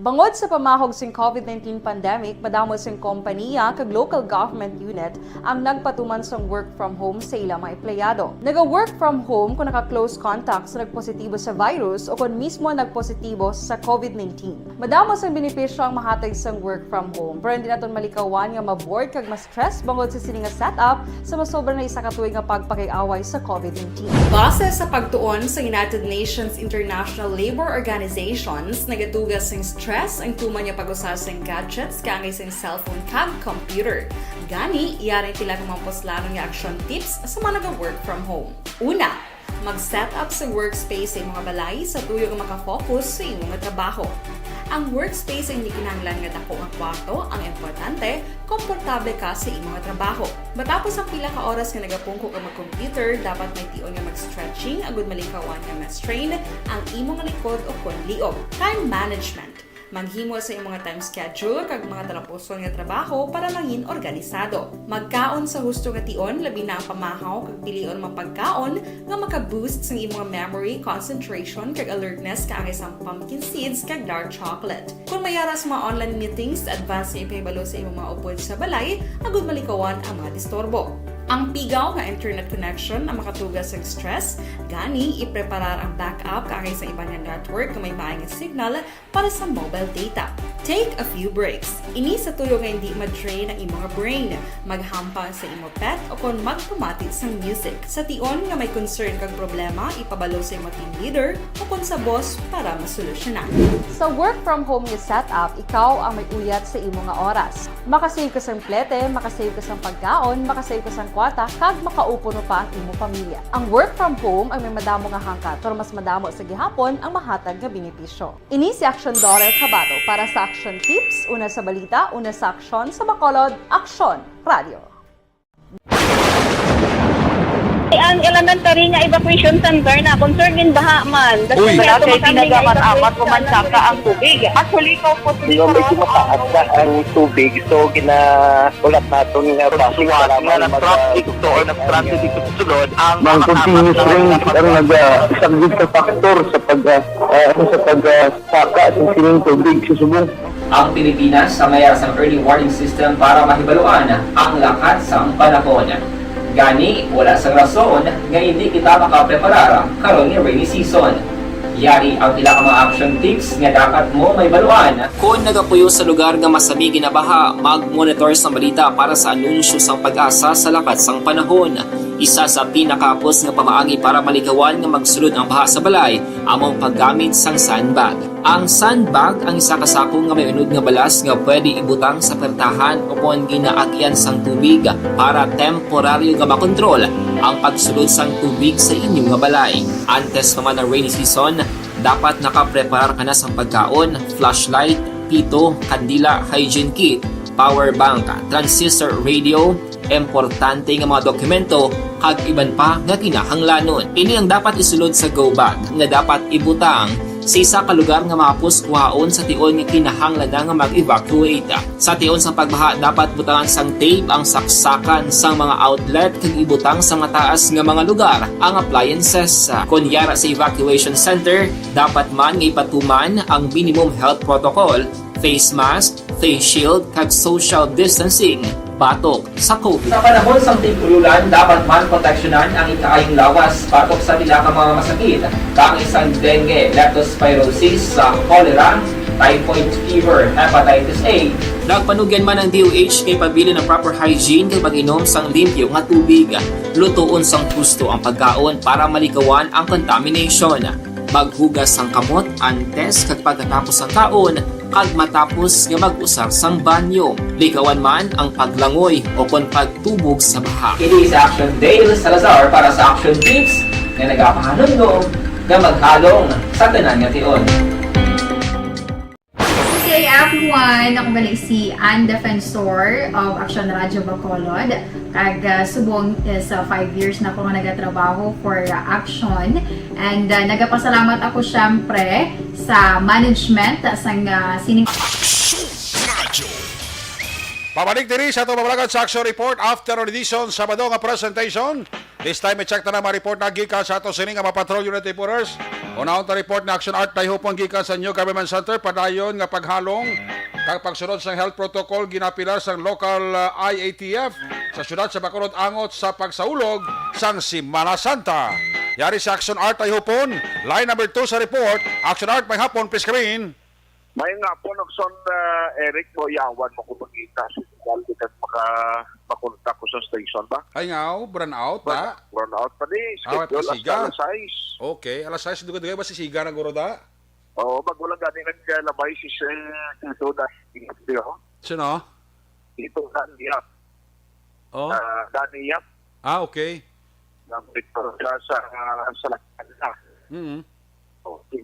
Bangod sa pamahog sing COVID nineteen pandemic, madamo sing kompaniya kag local government unit ang nagpatuman sang work from home sa ila mga empleyado. Naga-work from home kung naka-close contact sa nagpositibo sa virus o kon mismo nagpositibo sa COVID nineteen. Madamo sang benepisyo ang mahatag sang work from home, pero hindi naton malikawan nga ma-bored kag ma-stress bangod sa sini nga setup sa masobra na isa ka tuig nga pagpakig-away sa COVID nineteen. Base sa pagtuon sa United Nations International Labour Organizations, nagatuga sing stress ang tuman nga pag-usa sing gadgets kaangay sing cellphone kag computer. Gani, yari ang pila ka mga puslanon nga action tips sa mga naga-work from home. Una, mag-set up sa workspace sa imong balay sa tuyo nga makafocus sa imo nga trabaho. Ang workspace ay hindi kinahanglan nga dako nga kwarto, ang importante, komportable ka sa imo nga trabaho. Matapos ang pila ka oras nga nagapungko ka mag-computer, dapat may tion nga mag-stretching agud malikawan nga ma-strain ang imo nga likod o kon liog. Time management. Maghimo sa imo nga time schedule kag mga talapuson nga trabaho para mangin organisado. Magkaon sa husto nga tion, labi na ang pamahaw kag pilion mga pagkaon nga maka-boost sang imo nga memory, concentration, kag alertness kaangay sang pumpkin seeds kag dark chocolate. Kung may ara sa mga online meetings, advance nga ipahibalo sa imo mga upod sa balay agud malikawan ang mga disturbo. Ang pigaw nga internet connection ang makatuga sa stress, gani ipreparar ang backup kaangay sa iban nga network nga may maay nga signal para sa mobile data. Take a few breaks. Ini sa tuyo nga hindi ma-drain ang imo nga brain. Maghampang sa imo pet o kon magpamati sang music. Sa tion nga may concern kag problema, ipabalo sa imo team leader o kon sa boss para masolusyonan. Sa work from home nga setup, ikaw ang may uyat sa imo nga oras. Makasave ka sang plete, makasave ka sang pagkaon, makasave ka sang kwarta, kag makaupuno pa ang imo pamilya. Ang work from home ang may madamo nga hangkat, pero mas madamo sa gihapon ang mahatag nga benepisyo. Ini si Action Daughter Kabato para sa Action Tips, una sa balita, una sa aksyon, sa Bacolod, Aksyon Radio. Ang elementary nga evacuation center na concern in baha man. Uy. Wala kay pinagamat-amat ko man saka ang tubig. Actually, ko po. Medyo mataas na ang tubig, so gina-, ulat naton nga traffic, suwat para nga mag-, nag-traffic to or nag-transit dito sa sulod, ang Mang continuous rain ang naga-, isang big factor sa pag, ah, ah, sa pag, ah, saka sa sining tubig sa subong. Ang Pilipinas ang may sang early warning system para mahibaluan ang lakat sang panahon. Gani, wala sang rason nga hindi kita makapreparar karon nga rainy season. Yari ang pila ka mga action tips nga dapat mo mahibaluan. Kon nagapuyo sa lugar nga masami ginabaha, mag-monitor sang balita para sa anunsyo sang PAGASA sa lakat sang panahon. Isa sa pinakahapos nga pamaagi para malikawan nga magsulod ang baha sa balay amo ang paggamit sang sandbag. Ang sandbag ang isa ka sako nga may unod nga balas nga pwede ibutang sa pertahan o kon ginaagian sang tubig para temporaryo nga makontrol ang pagsulod sang tubig sa inyo nga balay. Antes pa man ang rainy season, dapat nakapreparar ka na sang pagkaon, flashlight, pito, kandila, hygiene kit, power bank, transistor radio, importante nga mga dokumento, kag iban pa nga kinahanglanon. Ini ang dapat isulod sa go bag nga dapat ibutang sa isa ka lugar nga mahapos kuhaon sa tion nga kinahanglan na nga mag-evacuate. Sa tion sang pagbaha, dapat butangan sang tape ang saksakan sang mga outlet kag ibutang sa mataas nga mga lugar ang appliances. Kon yara sa evacuation center, dapat man nga ipatuman ang minimum health protocol, face mask, face shield, kag social distancing batok sa COVID. Sa panahon sang tig-ululan, dapat man proteksyonan ang ikaayong lawas batok sa pila ka mga masakit, kaangay sang dengue, leptospirosis, sa cholera, typhoid fever, hepatitis A. Nagpanugyan man ang D O H kay pabilin ang proper hygiene kag pag-inom sang limpyo nga tubig. Lutoon sang husto ang pagkaon para malikawan ang contamination. Maghugas sang kamot antes kag pagkatapos sang kaon kag matapos nga mag-usar sang banyo. Likawan man ang paglangoy o kon pagtubog sa baha. Ini si Action Dale Salazar para sa Action Tips nga nagapahanumdom nga maghalong sa tanan nga tion. Hi, ako gali si Ann Defensor of Action Radio Bacolod. Kag ah, subong is ah, five years na ako nga nagatrabaho for ah, Action. And ah, nagapasalamat ako syempre sa management sang ah, sining Action Radio. Pabalik diri sa atong pamalagan sa Action Report, afternoon edition, Sabado nga presentation. This time, i-check ta na mga report na gikan sa ato sini nga mga patrol unit reporters. Unahon ta report ni Action Art Dayhupon gikan sa New Government Center, padayon nga paghalong kag pagsunod sang health protocol ginapilar sang local ah, I A T F sa siyudad sa Bacolod angot sa pagsaulog sang Semana Santa. Yari si Action Art Dayhupon, line number two sa report. Action Art, may hapon, please come in. May nga po, Nokson, ah, Eric, mo yawan mo ko pagkita sa Sigal, di ka maka makontak ko sa station ba? Ay nga, oh, brownout Brownout ba? Brownout pa ni, Away, schedule pasiga. Hasta alas sais. Okay, alas sais, dugay-dugay ba si Siga na guro da? Oo, bago lang gani naglalabay si Sir Tito na, di ba? Sino? Tito na, di ba? Oh? Ah, Danny Yap. Ah, okay. Nagpicture siya sa, sa lakad na. Mm. Oh, sige.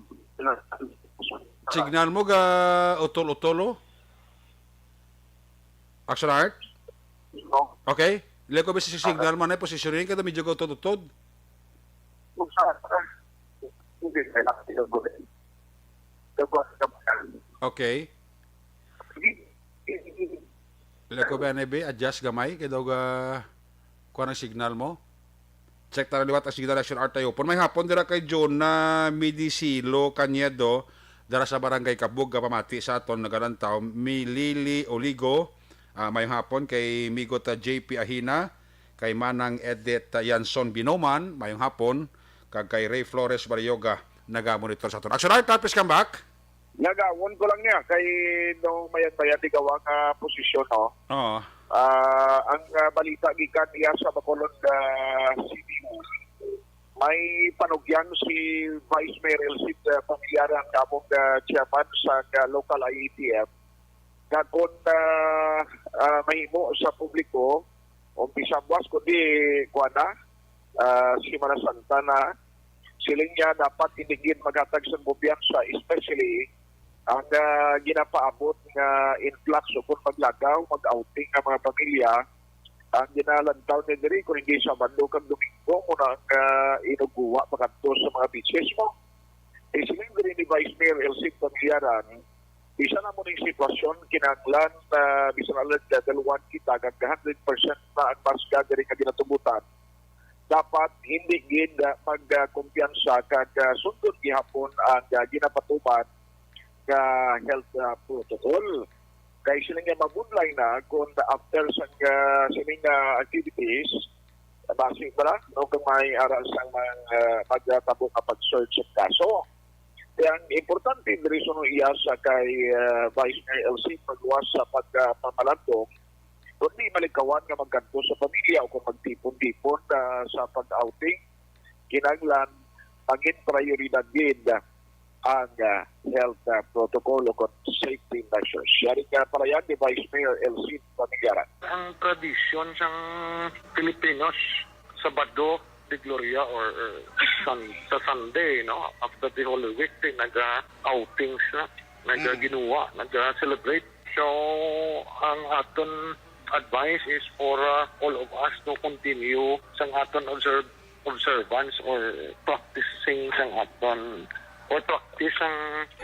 Signal mo ga utol-utol, oh? Action Art? No. Okay. Leko ba si signal man ay posisyon rin kada medyo ga utod-utod? Kung sa, hindi, may nakatilo ko rin. Nagkuha sa kabayan. Okay. Sige. Leko ba, Nebe? Adjust gamay kay daw ga kuha ng signal mo. Check ta na liwat ang signal, Action Art Dayhupon. May hapon dira kay Jonah Midisilo Cañedo, dara sa Barangay Kabug, kapamati sa aton nagalantaw, Milili Oligo. Ah, mayong hapon kay Migot, ah, J P Ahina, kay Manang Edith, ah, Yanson Binoman, mayong hapon, kag kay Ray Flores Barrioga, nagamonitor sa aton. Action Art, please come back. Nagawon ko lang niya kay nung mayad-mayad di gawa nga posisyon, no? Oo. Ah, ang ah, balita gikan niya sa Bacolod ah, City Hall, may panugyan si Vice Mayor Elcid ah, Familiar, ang among ah, chairman sa ah, local I A T F, nga kung ah, ah, mahimo sa publiko, umpisa buwas, kundi kuwan na, ah, Semana Santa na, siling niya dapat hindi gid maghatag sang kumpiyansa, especially ang ah, ginapaabot nga influx o kung maglagaw, mag-outing nga mga pamilya. Ang ginalantaw niya diri, kung hindi Sabado kag Domingo, muna ang ah, inuguwa pakadto sa mga beaches mo. Isiling diri ni Vice Mayor Elcid Familiaran, bisan amo ning sitwasyon, kinahanglan na bisan alert level one kita, kag hundred percent na ang mass gathering nga ginatugutan, dapat hindi gid ah, magkumpiyansa kag ah, sundon gihapon ang ah, ginapatuman nga health ah, protocol. Kay sila nga mabudlay na kung after sang ah, sining ah, activities, basi pala, no, kung may aral sang mga, ah, magtabo nga pag-search sa kaso. Kaya ang importante, diri suno iya sa kay ah, Vice Mayor Elcid, pagluwas sa pagpamalandong, kundi malikawan nga magkadto sa pamilya o kung magtipon-tipon ah, sa pag-outing, kinahanglan mangin prioridad gid ang ah, health ah, protocol o kung safety measures. Yari nga palayan ni Vice Mayor Elcid Familiaran. Ang tradisyon sang Filipinos, Sabado de Gloria or, or Sun- sa Sunday, no, after the Holy Week, di naga-outings na, Mm. naga-ginuwa, naga-celebrate. So, ang aton advice is for uh, all of us to continue sang aton observe observance or practicing sang aton or practice sang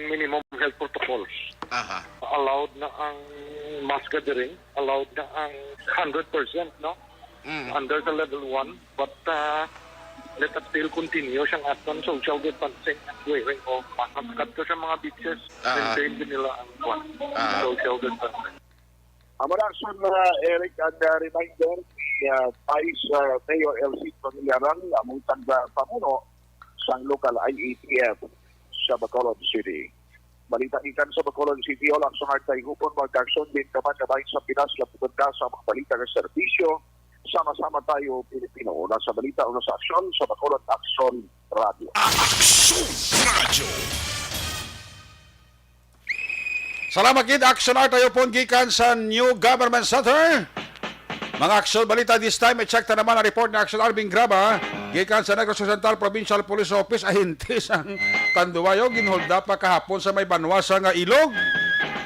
minimum health protocols. Aha. Allowed na ang mass gathering, allowed na ang hundred percent, no? Mm. Under the level one, but uh, let us still continue sang aton social distancing and wearing of masks. Kadto sa mga beaches, Ah. maintain din nila ang kwan, Ah. social distancing. Amo na, Action, uh, Eric, ang uh, reminder ni uh, Vice uh, Mayor Elcid Familiaran, among tagda pamuno sang local I A T F sa Bacolod City. Balita gikan sa Bacolod City Hall, Action Art Dayhupon, mag-action din ka man nga bahin sa Pinas, laputan ka sa mga balita nga serbisyo. Sama-sama tayo, Pilipino. Una sa balita, una sa aksyon, sa Bacolod Action Radio. Action Radio. Salamat gid, Action Art Dayhupon gikan sa New Government Center. Mga aksyon balita this time, i-check ta naman ang report ni Action Arvin Graba gikan sa Negros Occidental Provincial Police Office. Ahente sang Tanduayo ginholda pa kahapon sa may banwasa nga ilog.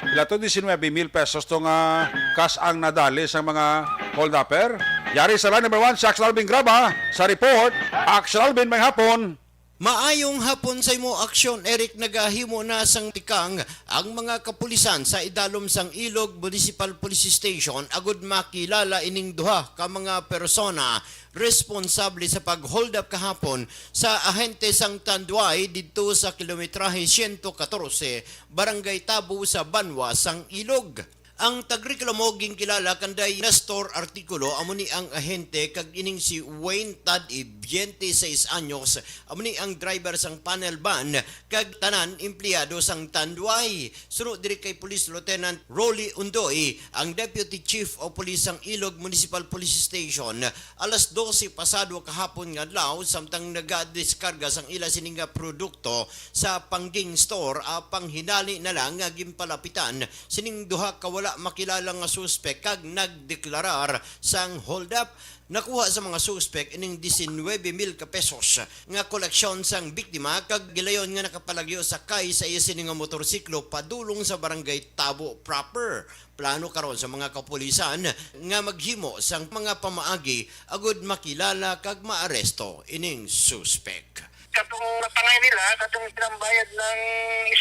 Pila to? Diecinuebe mil pesos to nga cash ang nadali sa mga holdupper. Yari sa line number one, si Action Alvin Graba sa report. Action Alvin, may hapon. Maayong hapon sa imo, Action Eric. Nagahimo na sang tikang ang mga kapulisan sa idalom sang Ilog Municipal Police Station agud makilala ining duha ka mga persona responsable sa pag-hold up kahapon sa ahente sang Tanduay didto sa kilometrahe siyento katorse, Barangay Tabo sa banwa sang Ilog. Ang tagreklamo ginkilala kanday Nestor Articulo, amo ni ang ahente, kag ining si Wayne Tad Ibiente, sais anyos, amo ni ang driver sang panel van, kag tanan empleyado sang Tanduay. Suno diri kay Police Lieutenant Rolly Undoy, ang Deputy Chief of Police sang Ilog Municipal Police Station, alas dose pasado kahapon nga adlaw, samtang nagadiskarga sang ila sini nga produkto sa Pangging Store, apang hinali na lang nga ginpalapitan sining duha ka wala makilala nga suspek kag nagdeklarar sang hold-up. Nakuha sa mga suspek ining diecinuebe mil ka pesos nga koleksyon sang biktima kag gilayon nga nakapalagyo sakay sa iya sini nga motorsiklo padulong sa Barangay Tabo proper. Plano karon sa mga kapulisan nga maghimo sang mga pamaagi agud makilala kag maaresto ining suspek. Katong natangay nila, katong pinambayad ng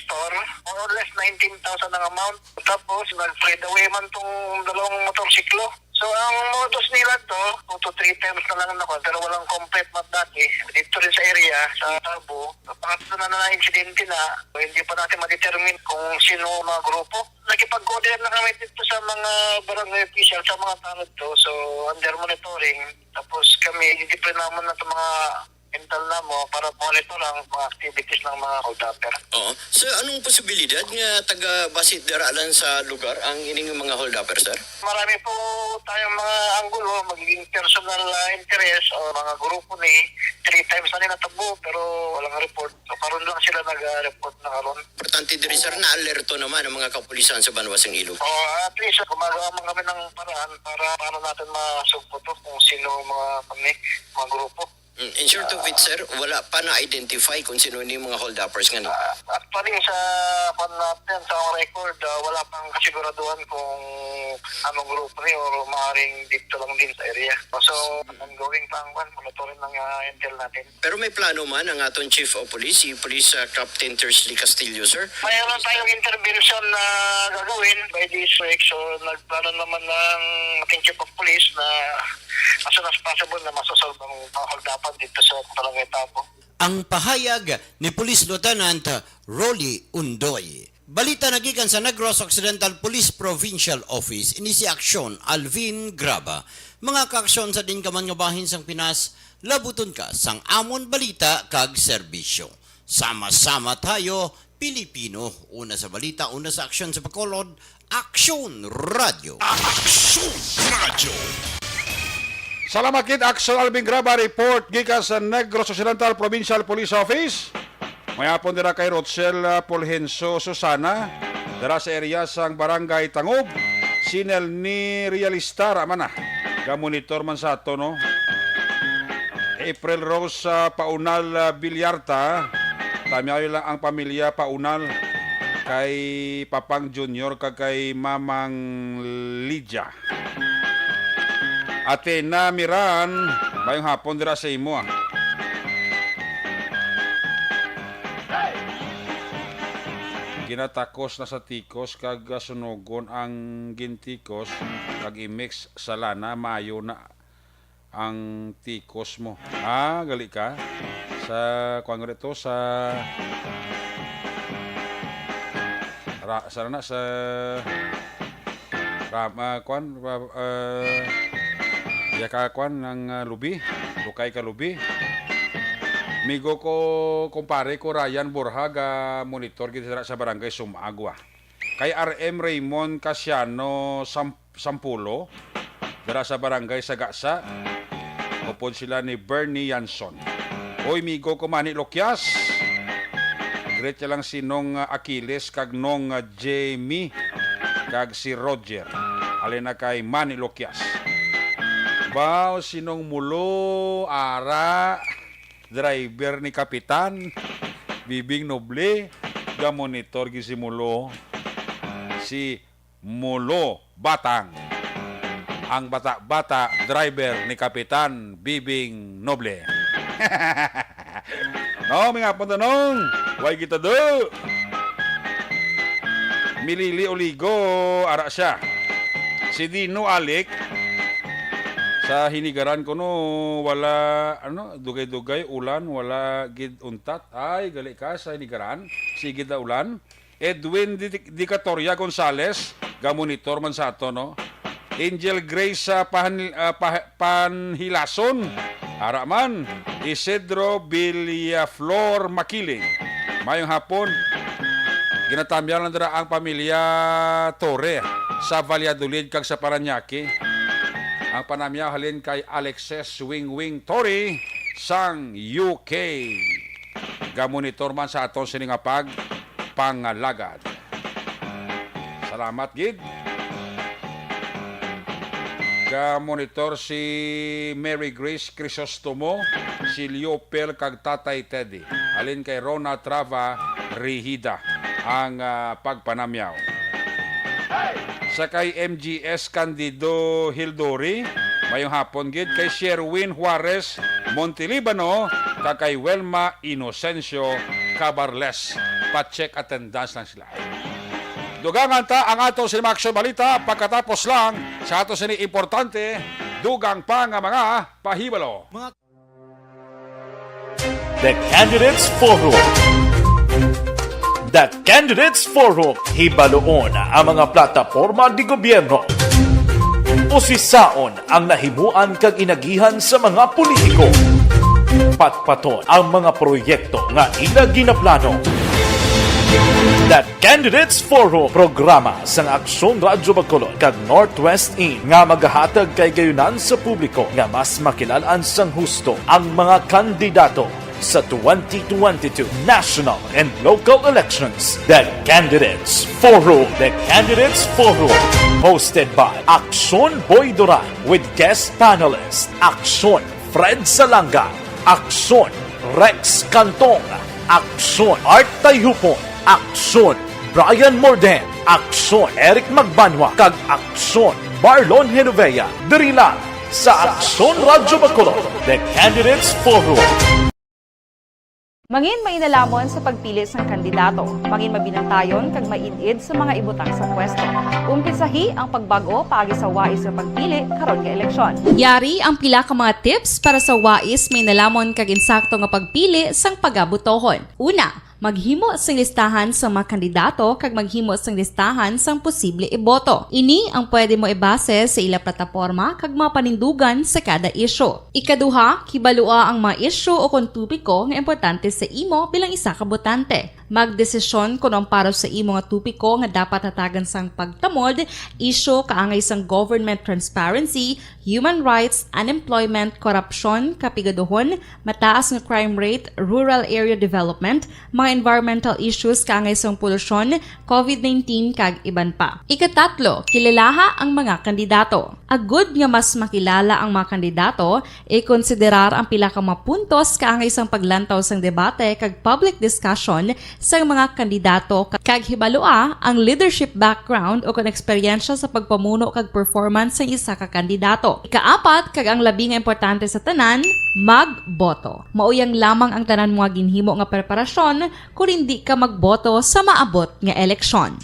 store, more or less nineteen thousand ang amount. Tapos, nag-fade away man tong dalawang motorsiklo. So, ang modus nila to, two to three times na lang na, pero walang complete map dati. Dito rin sa area, sa Tabo, pangatlo na na insidente na, hindi pa natin ma-determine kung sino mga grupo. Nakipag-coordinate na kami dito sa mga barangay official, sa mga tanod to. So, under monitoring. Tapos kami, i-deploy naman na itong mga intel namo para monitor ang mga activities ng mga holdupper. Oo. So, anong posibilidad nga taga basi dira lang sa lugar ang ining mga holdupper, sir? Marami po tayong mga anggulo, magiging personal, ah, interest o mga grupo ni three times na rin natabo, pero walang report. So, karon lang sila nag-report na karon. Importante diri, sir, na alerto naman ang mga kapulisan sa banwa sang Ilog. Oh, at least, gumagawa man kami ng paraan para paano natin masugpo to kung sino mga, kami, mga grupo. Mm, in short of it, sir, wala pa na-identify kung sino ni mga hold-uppers nga ni. Ah, actually, sa, kwan natin, sa record, ah, wala pang kasiguraduhan kung anong grupo ni or maaring dito lang din sa area. So, ongoing pa ang, kwan, monitoring ng, ah, intel natin. Pero may plano man ang aton Chief of Police, si Police, ah, Captain Tersley Castillo, sir. Mayroon tayong intervention na gagawin by this week. So, nagplano naman ng ating Chief of Police na as soon as possible na masosolve ang mga holdapan dito sa Barangay Tabo. Ang pahayag ni Police Lieutenant Rolly Undoy. Balita nagikan sa Negros Occidental Police Provincial Office, ini si Aksyon Alvin Graba. Mga kaaksyon sa din ka man nga bahin sang Pinas, labuton ka sang amon balita kag serbisyo. Sama-sama tayo, Pilipino. Una sa balita, una sa aksyon sa Bacolod, Aksyon Radio. Aksyon Radio. Salamat gid, Aksyon Alvin Graba, report gikan sa Negros Occidental Provincial Police Office. May hapon dira kay Rochelle, ah, Fulgencio Susana, dira sa area sang Barangay Tangub. Si Nelny Realista ra man na. Ga-monitor man sa ato, no? April Rose, ah, Paunal, ah, Villarta. Tamyaw lang ang pamilya Paunal, kay Papang Junior kag kay Mamang Lydia. Athena Miran, mayong hapon dira sa imo, ah. Ginatakos na sa tikos kag, ah, sunugon ang gintikos, kag i-mix sa lana, maayo na ang tikos mo. Ah, gali ka. Sa, kuwan ko dito, sa ra-, sa na, sa ram-, ah, kuwan, ah, ah, iya ka, kuwan, ng, ah, lubi. Lukay ka lubi. Amigo ko, kumpare ko, Ryan Borja, ga-monitor gid dira sa Barangay Sumagwa. Kay R M Raymond Casiano Sam-, Sampulo, dira sa Barangay Sagasa, upod sila ni Bernie Yanson. Oy, migo ko, Manny Loquias. Greet niya lang si Nong, ah, Achilles kag Nong, ah, Jamie kag si Roger. Alin na kay Manny Loquias. Baw, si Nong Mulo, ara. Driver ni Kapitan Bibing Noble, ga-monitor gid si Mulo. si Mulo Batang, ang bata-bata driver ni Kapitan Bibing Noble. No, mga pantanong, way kita do. Milili Oligo, ara siya. Si Dino Alik, sa Hinigaran kuno, wala, ano, dugay-dugay, ulan, wala gid untat. Ay, gali ka sa Hinigaran, sige da ulan. Edwin Di-, Dicatoria Gonzales, gamonitor man sa ato, no? Angel Grace, ah, Pahan-, ah, Pah-, Panhilason, ara man. Isidro Villaflor Makiling, mayong hapon. Ginatamyaw lang dira ang pamilya Torre sa Valladolid kag sa Parañaque. Ang panamyaw halin kay Alexis Wing Wing Torre sang U K. Gamonitor man sa aton sini nga pagpangalagad. Salamat gid. Gamonitor si Mary Grace Crisostomo, si Leo Pel kag Tatay Teddy. Halin kay Rona Trava Rihida ang, ah, pagpanamyaw. Sa kay M G S Candido Hildori, mayong hapon gid. Kay Sherwin Juarez Montelibano, kag kay Wilma Inocencio Cabarles. Pa-check attendance lang sila. Dugangan ta ang ato sini mga aksyon balita pagkatapos lang sa ato sini importante, dugang pa nga mga pahibalo. The Candidates Forum. The Candidates Forum. Hibaluon ang mga plataporma di gobyerno. Usisaon ang nahimuan kag inagihan sa mga politiko. Patpaton ang mga proyekto nga ila ginaplano. The Candidates Forum, programa sang Aksyon Radyo Bacolod kag Northwest In nga magahatag kay gayunan sa publiko nga mas makilal-an sang husto ang mga kandidato sa twenty twenty-two national and local elections. The Candidates Forum. The Candidates Forum, hosted by Aksyon Boy Duran with guest panelist Aksyon Fred Salanga, Aksyon Rex Cantong, Aksyon Art Tayhupon, Aksyon Brian Morden, Aksyon Eric Magbanwa, kag Aksyon Marlon Genovea. Diri lang sa Aksyon Radyo Bacolod, The Candidates Forum. Mangin mainalamo sa pagpili sang kandidato. Mangin mabinantayon kag maid-id sa mga ibutang sa pwesto. Umpisahi ang pagbag-o paagi sa wais nga pagpili karon nga eleksyon. Yari ang pila ka mga tips para sa wais, mainalamo kag insakto nga pagpili sang pagabutohon. Una, maghimo sing listahan sa mga kandidato kag maghimo sing listahan sang posible iboto. Ini ang pwede mo ibase sa ila plataporma kag mga panindugan sa kada isyu. Ikaduha, kibalua ang mga isyu o kon topiko nga importante sa imo bilang isa ka botante. Magdesisyon kon ang para sa imo nga topiko nga dapat hatagan sang pagtamod, isyu kaangay sang government transparency, human rights, unemployment, korupsyon, kapigaduhon, mataas nga crime rate, rural area development, mga environmental issues kaangay sang polusyon, covid nineteen, kag iban pa. Ikatatlo, kilalaha ang mga kandidato. Agud nga mas makilala ang mga kandidato, ikonsiderar ang pila ka mga puntos kaangay sang paglantaw sang debate kag public discussion sang mga kandidato, ka-, kag hibalua ang leadership background o kon eksperyensya sa pagpamuno kag performance sang isa ka kandidato. Ikaapat, kag ang labi nga importante sa tanan, magboto. Mauyang lamang ang tanan mo nga ginhimo nga preparasyon kon indi ka magboto sa maabot nga eleksyon.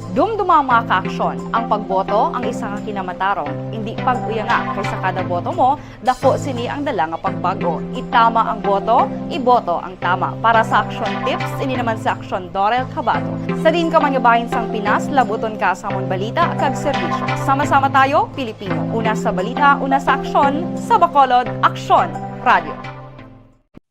Dumduma, mga kaaksyon, ang pagboto ang isa ka kinamatarong. Indi pag-uyanga, kay sa kada boto mo, dako sini ang dala nga pagbag-o. Itama ang boto, iboto ang tama. Para sa Aksyon Tips, ini naman si Aksyon Dorel Cabato. Sa diin ka man nga bahin sang Pinas, labuton ka sa amon balita kag serbisyo. Sama-sama tayo, Pilipino. Una sa balita, una sa aksyon, sa Bacolod, Aksyon Radio.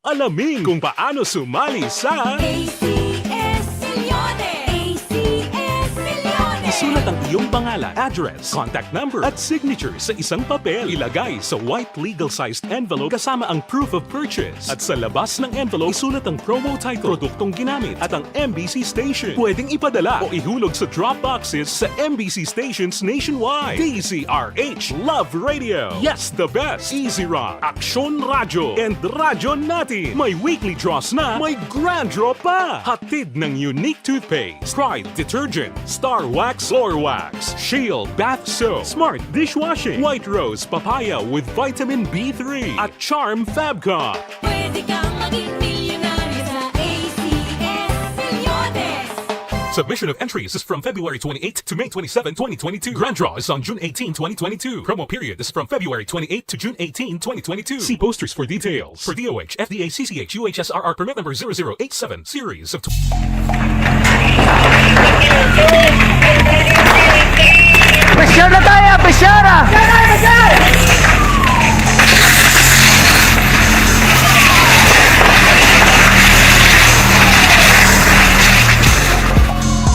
Alamin kung paano sumali sa A C S Milyones! A C S Milyones! Isulat Ang iyong pangalan, address, contact number, at signature sa isang papel. Ilagay sa white legal-sized envelope kasama ang proof of purchase. At sa labas ng envelope, isulat ang promo title, produktong ginamit, at ang M B C station. Pwedeng ipadala o ihulog sa drop boxes sa M B C stations nationwide. D Z R H Love Radio. Yes, the best. Easy Rock, Aksyon Radyo, and Radyo Natin. May weekly draws na, may grand draw pa. Hatid ng Unique Toothpaste, Pride Detergent, Star Wax, Floor Wax, Shield Bath Soap, Smart Dishwashing, White Rose Papaya with Vitamin B three, at Charm Fabcon. Pwede kang maging milyonaryo sa A C S Reloaded. Submission of entries is from February twenty-eighth to May twenty-seven, twenty twenty-two. Grand draw is on June eighteen, twenty twenty-two. Promo period is from February twenty-eighth to June eighteen, twenty twenty-two. See posters for details. For D O H, F D A, C C H, U H S R R permit number zero zero eight seven, series of Pressure na tayo! Pressure na!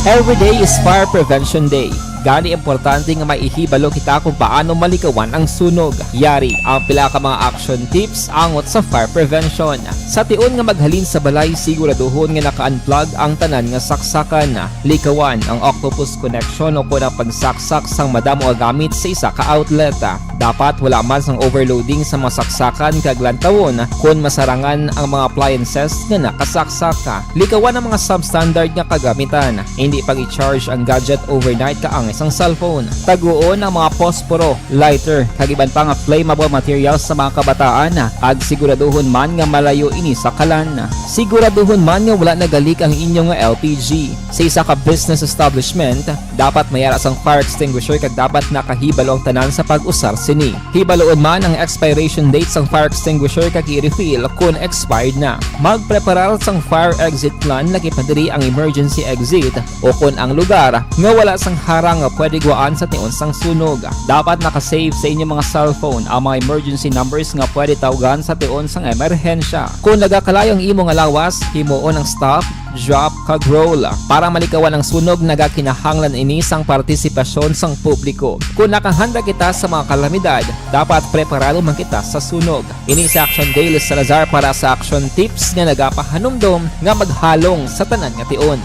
Every day is Fire Prevention Day. Gani, importante nga may ihibalo kita kung paano malikawan ang sunog. Yari ang pila ka mga action tips angot sa fire prevention. Sa tion nga maghalin sa balay, siguraduhon nga naka-unplug ang tanan nga saksakan. Likawan ang octopus connection o kon ang pagsaksak sang madamo nga gamit sa isa ka outlet. Dapat wala man sang overloading sa mga saksakan kag lantawon kon masarangan ang mga appliances nga nakasaksak. Likawan ang mga substandard nga kagamitan. Hindi pag-i-charge ang gadget overnight kaangay sang cellphone. Taguon ang mga posporo, lighter, kag iban pa nga flammable materials sa mga kabataan, kag siguraduhon man nga malayo ini sa kalan. Siguraduhon man nga wala nagalik ang inyo nga L P G. Sa isa ka business establishment, dapat may ara sang fire extinguisher kag dapat nakahibalo ang tanan sa pag-usar sini. Hibaluon man ang expiration date sang fire extinguisher kag i-refill kon expired na. Magpreparar sang fire exit plan, lakip na diri ang emergency exit o kon ang lugar nga wala sang harang nga pwede guwaan sa tion sang sunog. Dapat naka-save sa inyo mga cellphone ang mga emergency numbers nga pwede tawgan sa tion sang emerhensya. Kon nagakalayo ang imo nga lawas, himuon ang stop, drop, kag roll. Para malikawan ang sunog, nagakinahanglan ini sang partisipasyon sang publiko. Kon nakahanda kita sa mga kalamidad, dapat preparado man kita sa sunog. Ini si Action Dale Salazar para sa Action Tips nga nagapahanumdom nga maghalong sa tanan nga tion.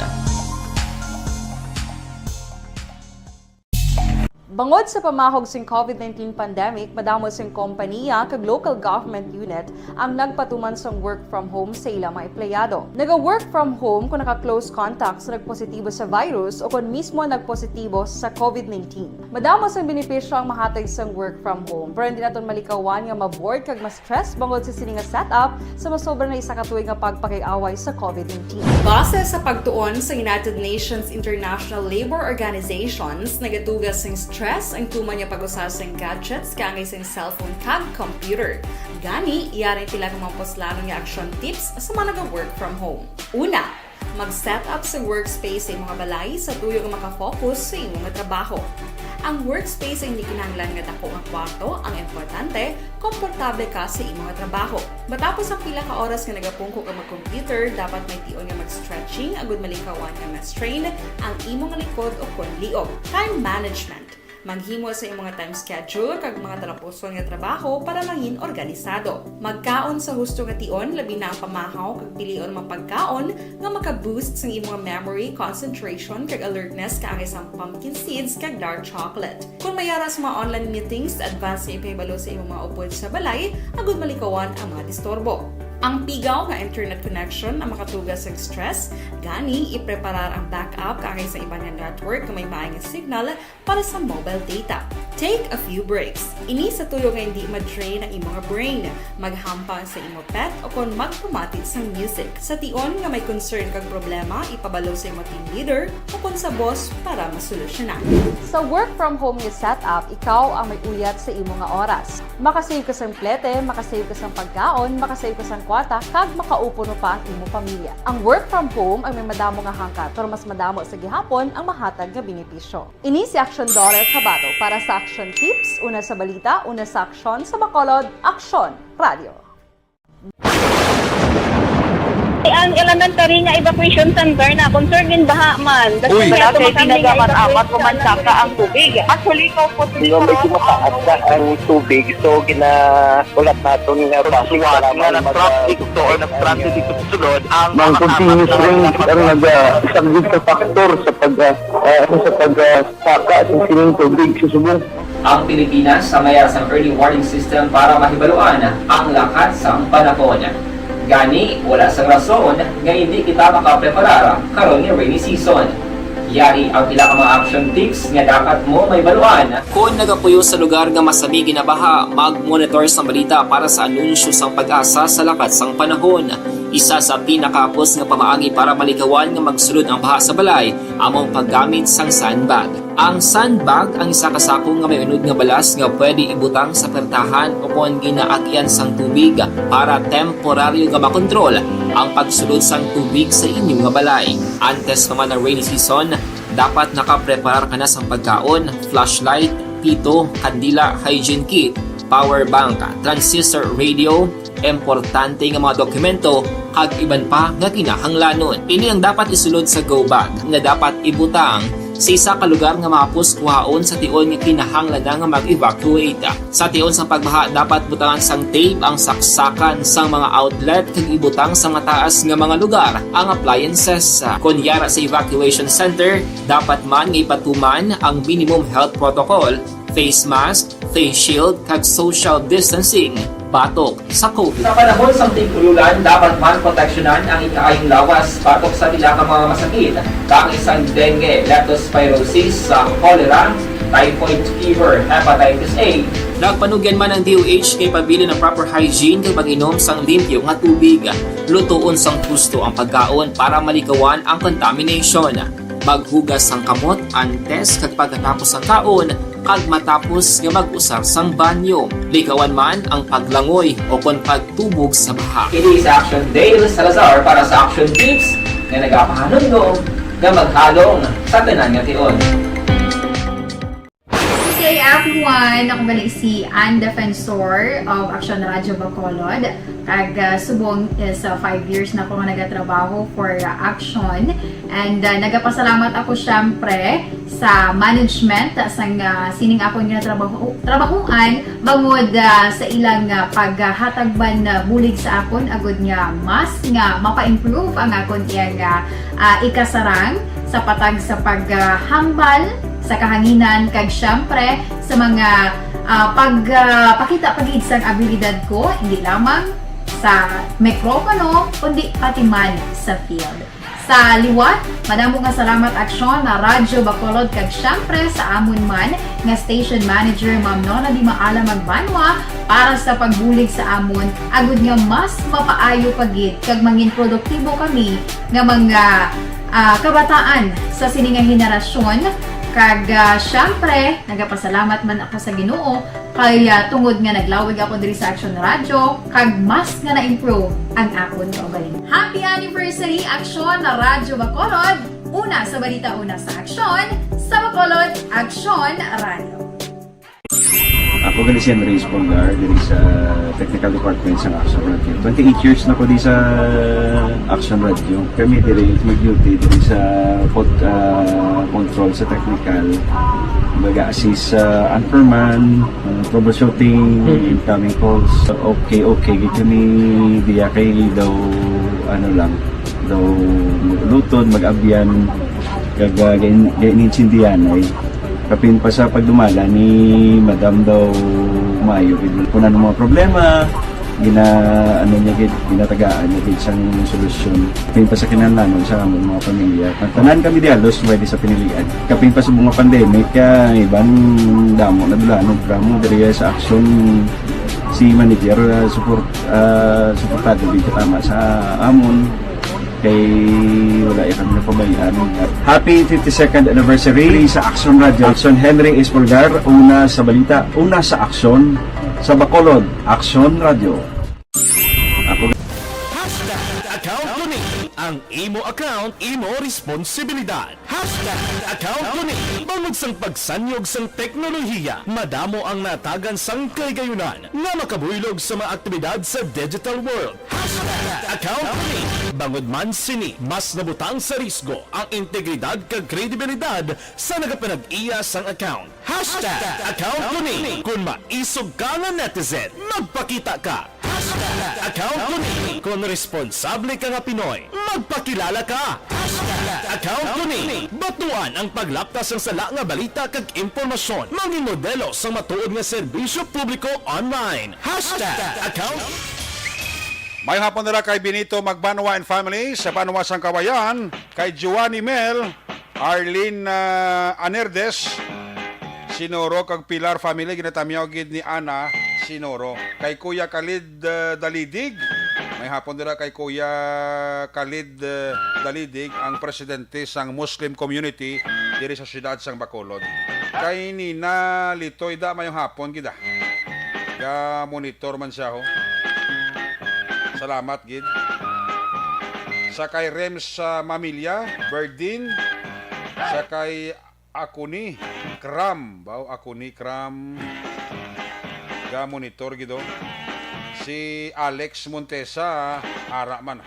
Bangod sa pamahog sing COVID nineteen pandemic, madamo sing kompanya kag local government unit ang nagpatuman sang work from home sa ila mga empleyado. Naga-work from home kung naka-close contact sa nagpositibo sa virus o kon mismo nagpositibo sa COVID nineteen. Madamo sang benepisyo ang mahatag sang work from home, pero hindi naton malikawan nga ma-bored kag ma-stress bangod sa sini nga setup sa masobra na isa ka tuig nga pagpakig-away sa COVID nineteen. Base sa pagtuon sa United Nations International Labor Organizations, nagatuga sing stress ang tuman nga pag-usar sing gadgets kaangay sing cellphone kag computer. Gani, yari ang pila ka mga puslanon nga action tips sa mga naga-work from home. Una, mag-set up sa workspace sa imong balay sa tuyo nga maka-focus sa imong trabaho. Ang workspace ay hindi kinahanglan nga dako nga kwarto, ang importante, komportable ka sa imong trabaho. Matapos ang pila ka oras nga nagapungko ka mag-computer, dapat may tion nga mag-stretching agud malikawan nga ma-strain ang imong likod o kon liog. Time management. Maghimo sa imong time schedule kag mga talapuson nga trabaho para mangin organisado. Magkaon sa husto nga tion, labi na ang pamahaw kag pilion mga pagkaon nga maka-boost sang imong memory, concentration, kag alertness kaangay sang pumpkin seeds kag dark chocolate. Kon may ara sa mga online meetings, advance nga ipahibalo sa imong mga upod sa balay agud malikawan ang mga disturbo. Ang pigaw nga internet connection ang makatuga sang stress, gani ipreparar ang backup kaangay sa iban nga network nga may maayo nga signal para sa mobile data. Take a few breaks. Ini sa tuyo nga hindi ma-drain ang imo nga brain. Maghampang sa imo pet o kon magpamati sang music. Sa tion nga may concern kag problema, ipabalo sa imo team leader o kon sa boss para masolusyonan. Sa work from home nga setup, ikaw ang may uyat sa imo nga oras. Makasave ka sang plete, makasave ka sang pagkaon, makasave ka sang kwarta, kag makaupuno pa ang imo pamilya. Ang work from home ang may madamo nga hangkat, pero mas madamo sa gihapon ang mahatag nga benepisyo. Ini si Action Daughter Kabato para sa Action Tips, una sa balita, una sa aksyon, sa Bacolod, Aksyon Radio. Ang elementary nga evacuation center na concerned in baha man. That's Uy. Why Wala ato kay makami nga tinaga man evacuation amat ko man center. Saka ang tubig. Actually, ko po Di ba, medyo mataas na ang tubig, so ginahulat naton nga Ang bus suwat para nga man nag-traffic mag-, to or nag-transit dito sa sulod, ang Ang mga continuous tapat na rain ang nagpapag- nagasaglit sa factor sa pag, ah, ah, ano, sa pag, ah, saka sa sining tubig sa subong. Ang Pilipinas sa mayara sang early warning system para mahibaluan ang lakat sang panahon. Gani, wala sang rason nga hindi kita makapreparar karon nga rainy season. Yari ang pila ka mga action tips nga dapat mo mahibaluan. Kon nagapuyo sa lugar nga masami ginabaha, mag-monitor sang balita para sa anunsyo sang PAGASA sa lakat sang panahon. Isa sa pinakahapos nga pamaagi para malikawan nga magsulod ang baha sa balay amo ang paggamit sang sandbag. Ang sandbag ang isa ka sako nga may unod nga balas nga pwede ibutang sa pertahan o kon ginaagyan sang tubig para temporaryo nga makontrol ang pagsulod sang tubig sa inyo nga balay. Antes pa man ang rainy season, dapat nakapreparar ka na sang pagkaon, flashlight, pito, kandila, hygiene kit, power bank, transistor radio, importante nga mga dokumento, kag iban pa nga kinahanglanon. Ini ang dapat isulod sa go bag nga dapat ibutang sa isa ka lugar nga mahapos kuhaon sa tion nga kinahanglan na nga mag-evacuate. Sa tion sang pagbaha, dapat butangan sang tape ang saksakan sang mga outlet kag ibutang sa mataas nga mga lugar ang appliances. Kon yara sa evacuation center, dapat man nga ipatuman ang minimum health protocol, face mask, face shield, kag social distancing batok sa COVID. Sa panahon sang tig-ululan, dapat man proteksyonan ang ikaayong lawas batok sa pila ka mga masakit, kaangay sang dengue, leptospirosis, sa cholera, typhoid fever, hepatitis A. Nagpanugyan man ang D O H nga ipabilin ang proper hygiene kag pag-inom sang limpyo nga tubig, lutoon sang husto ang pagkaon para malikawan ang contamination. Maghugas sang kamot antes kag pagkatapos sang kaon, kag matapos nga mag-usar sang banyo. Likawan man ang paglangoy o kon pagtubog sa baha. Ini sa Action Dale Salazar para sa Action Tips nga nagapahanumdom nga maghalong sa tanan nga tion. Good day, everyone! Ako gali si Ann Defensor of Action Radio Bacolod. Kag, ah, subong is, ah, five years na ako nga nagatrabaho for, ah, Action. And, ah, nagapasalamat ako, syempre, sa management sang, ah, sining akon nga trabaho, trabahoan bangod, ah, sa ilang, ah, paghatag man, ah, bulig sa akon agud nga mas nga mapa-improve ang akon iyang, ah, ah, ikasarang sa patag sa paghambal sa kahanginan kag, syempre, sa mga, ah, pag, ah, pakita pa gid sang abilidad ko, hindi lamang sa mikropono, kundi pati man sa field. Sa liwat, madamo nga salamat, Aksyon, na Radyo Bacolod, kag syempre sa amon man nga station manager, Ma'am Nona Di Maala Magbanwa, para sa pagbulig sa amon, agud nga mas mapaayo pa gid kag mangin produktibo kami nga mga, ah, kabataan sa sini nga henerasyon. Kag, ah, syempre, nagapasalamat man ako sa Ginoo kay, ah, tungod nga naglawig ako diri sa Action Radio, kag mas nga na-improve ang akon kaugalingon. Happy anniversary, Aksyon na Radyo Bacolod! Una sa balita, una sa aksyon, sa Bacolod, Aksyon Radio. Ako gali si Henry Espolgar, diri sa Technical Department sa Action Radio. Twenty-eight years na ko di sa Action Radio. Kami diri mag-duty diri sa pod-, ah, control sa technical. Mag-assist sa anchorman, ah, troubleshooting, Mm. incoming calls. Okay, okay, gid kami diya kay daw, ano lang, daw luton, mag-abyan, kag, ah, gain-, gainintindihan ay. Kapin pa sa pagdumala ni Madam daw maayo gid. Kung ano mga problema, gina-, ano niya gid, ginatagaan niya gid sang solusyon. Kapin pa sa kinahanglanon sa among mga pamilya. Ang tanan kami di halos pwede sa pinilian. Kapin pa sa mga pandemic, ah, iban damo na dula, ano, drama diri sa action si manager, ah, support, ah, suportado gid katama sa amon. Kay wala ya kami napabayaan. Happy fifty-second anniversary sa Action Radio. Action Henry Espolgar, una sa balita, una sa aksyon, sa Bacolod, Action Radio. Ako Hashtag account ko ni. Ang imo account, imo responsibilidad. Hashtag account ko ni. Bangod sang pagsanyog sang teknolohiya, madamo ang natagan sang kahigayunan nga makabuylog sa mga aktibidad sa digital world. Hashtag account ko ni. Bangod man sini, mas nabutang sa risgo ang integridad kag kredibilidad sa nagapanag-iya sang account. Hashtag account ko ni. Kung maisog ka nga netizen, magpakita ka. Hashtag account ko ni. Kung responsable ka nga Pinoy, magpakilala ka. Hashtag account ko ni. Batuan ang paglaptas sang sala nga balita kag impormasyon. Maging modelo sang matuod nga serbisyo publiko online. Hashtag account. Maayong hapon nila kay Benito Magbanwa and family sa Banwa sang Kawayan, kay Giovanni Mel, Arlene, ah, Anerdes, Sinoro, kag Pilar family, ginatamyaw gid ni Ana Sinoro. Kay Kuya Khalid, ah, Dalidig, may hapon dira kay Kuya Khalid, ah, Dalidig, ang presidente sang Muslim community diri sa siyudad sang Bacolod. Kay Nina Litoy da, mayong hapon gid, ah. Ga-monitor man siya, ho. Salamat gid. Sa kay Rems, ah, Mamilya, Berdin, sa kay Ako ni Kram, baw, Ako ni Kram. Ga-monitor gid, oh. Si Alex Montesa, ara man.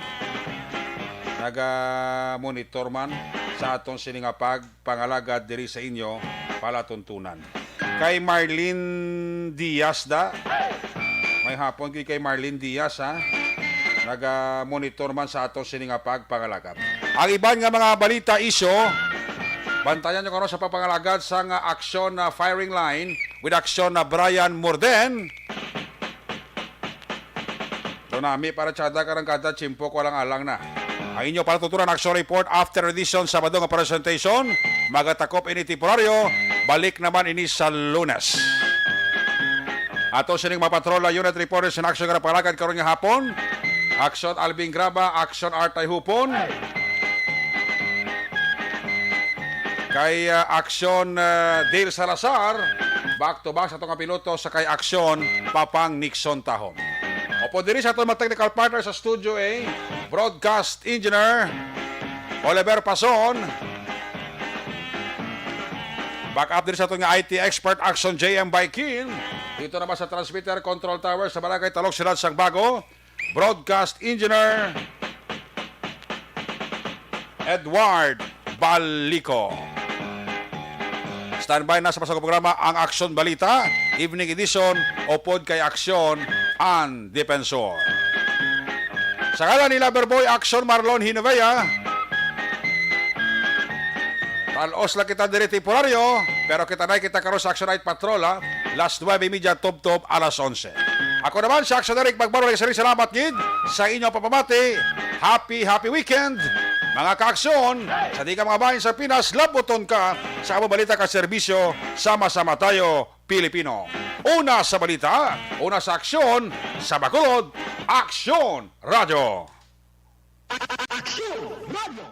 Naga-monitor man sa aton sini nga pagpangalagad diri sa inyo palatuntunan. Kay Marlene Diaz da. May hapon gid kay Marlene Diaz, ha. Naga-monitor man sa aton sini nga pagpangalagad. Ang iban nga mga balita, isyu, bantayan nyo karon sa pagpangalagad sang aksyon na firing line with aksyon na Brian Morden. Daw nami para tsada karang kada tiyempo ko alang-alang na. Ang inyo palatuturan action report after edition Sabado nga presentation, magatakop ini temporaryo, balik naman ini sa Lunes. Ato sining mga patrola unit reporters in action nga napalagad karon nga hapon. Action Alvin Graba, Action Artay Hupon. Kay, ah, Aksyon, ah, Dale Salazar, back to back sa atong piloto sa kay Aksyon Papang Nixon Tahom. Opo diri sa atong mga technical partner sa Studio A, broadcast engineer Oliver Pason. Back up diri sa atong I T expert Action J M Baikin. Dito naman sa transmitter control tower sa Barangay Talok, Siyudad sang Bago. Broadcast Engineer Edward Balico. Standby na sa pasagong programa ang Aksyon Balita, Evening Edition, upod kay Aksyon ang Depensor. Sa ngalan ni Loverboy Aksyon Marlon Hinovea, talos lang kita diri temporaryo, pero kita na kita karon sa Action Night Patrol, ha? Last nuebe y media, tubtob alas onse. Ako naman, si Action Eric Magbaro, nagsiring salamat gid sa inyo papamati. Happy, happy weekend, mga kaaksyon. Sa di ka mga bahin sa Pinas, labuton ka sa among balita ka serbisyo. Sama-sama tayo, Pilipino. Una sa balita, una sa aksyon, sa Bacolod, Aksyon Radyo. Aksyon Radyo.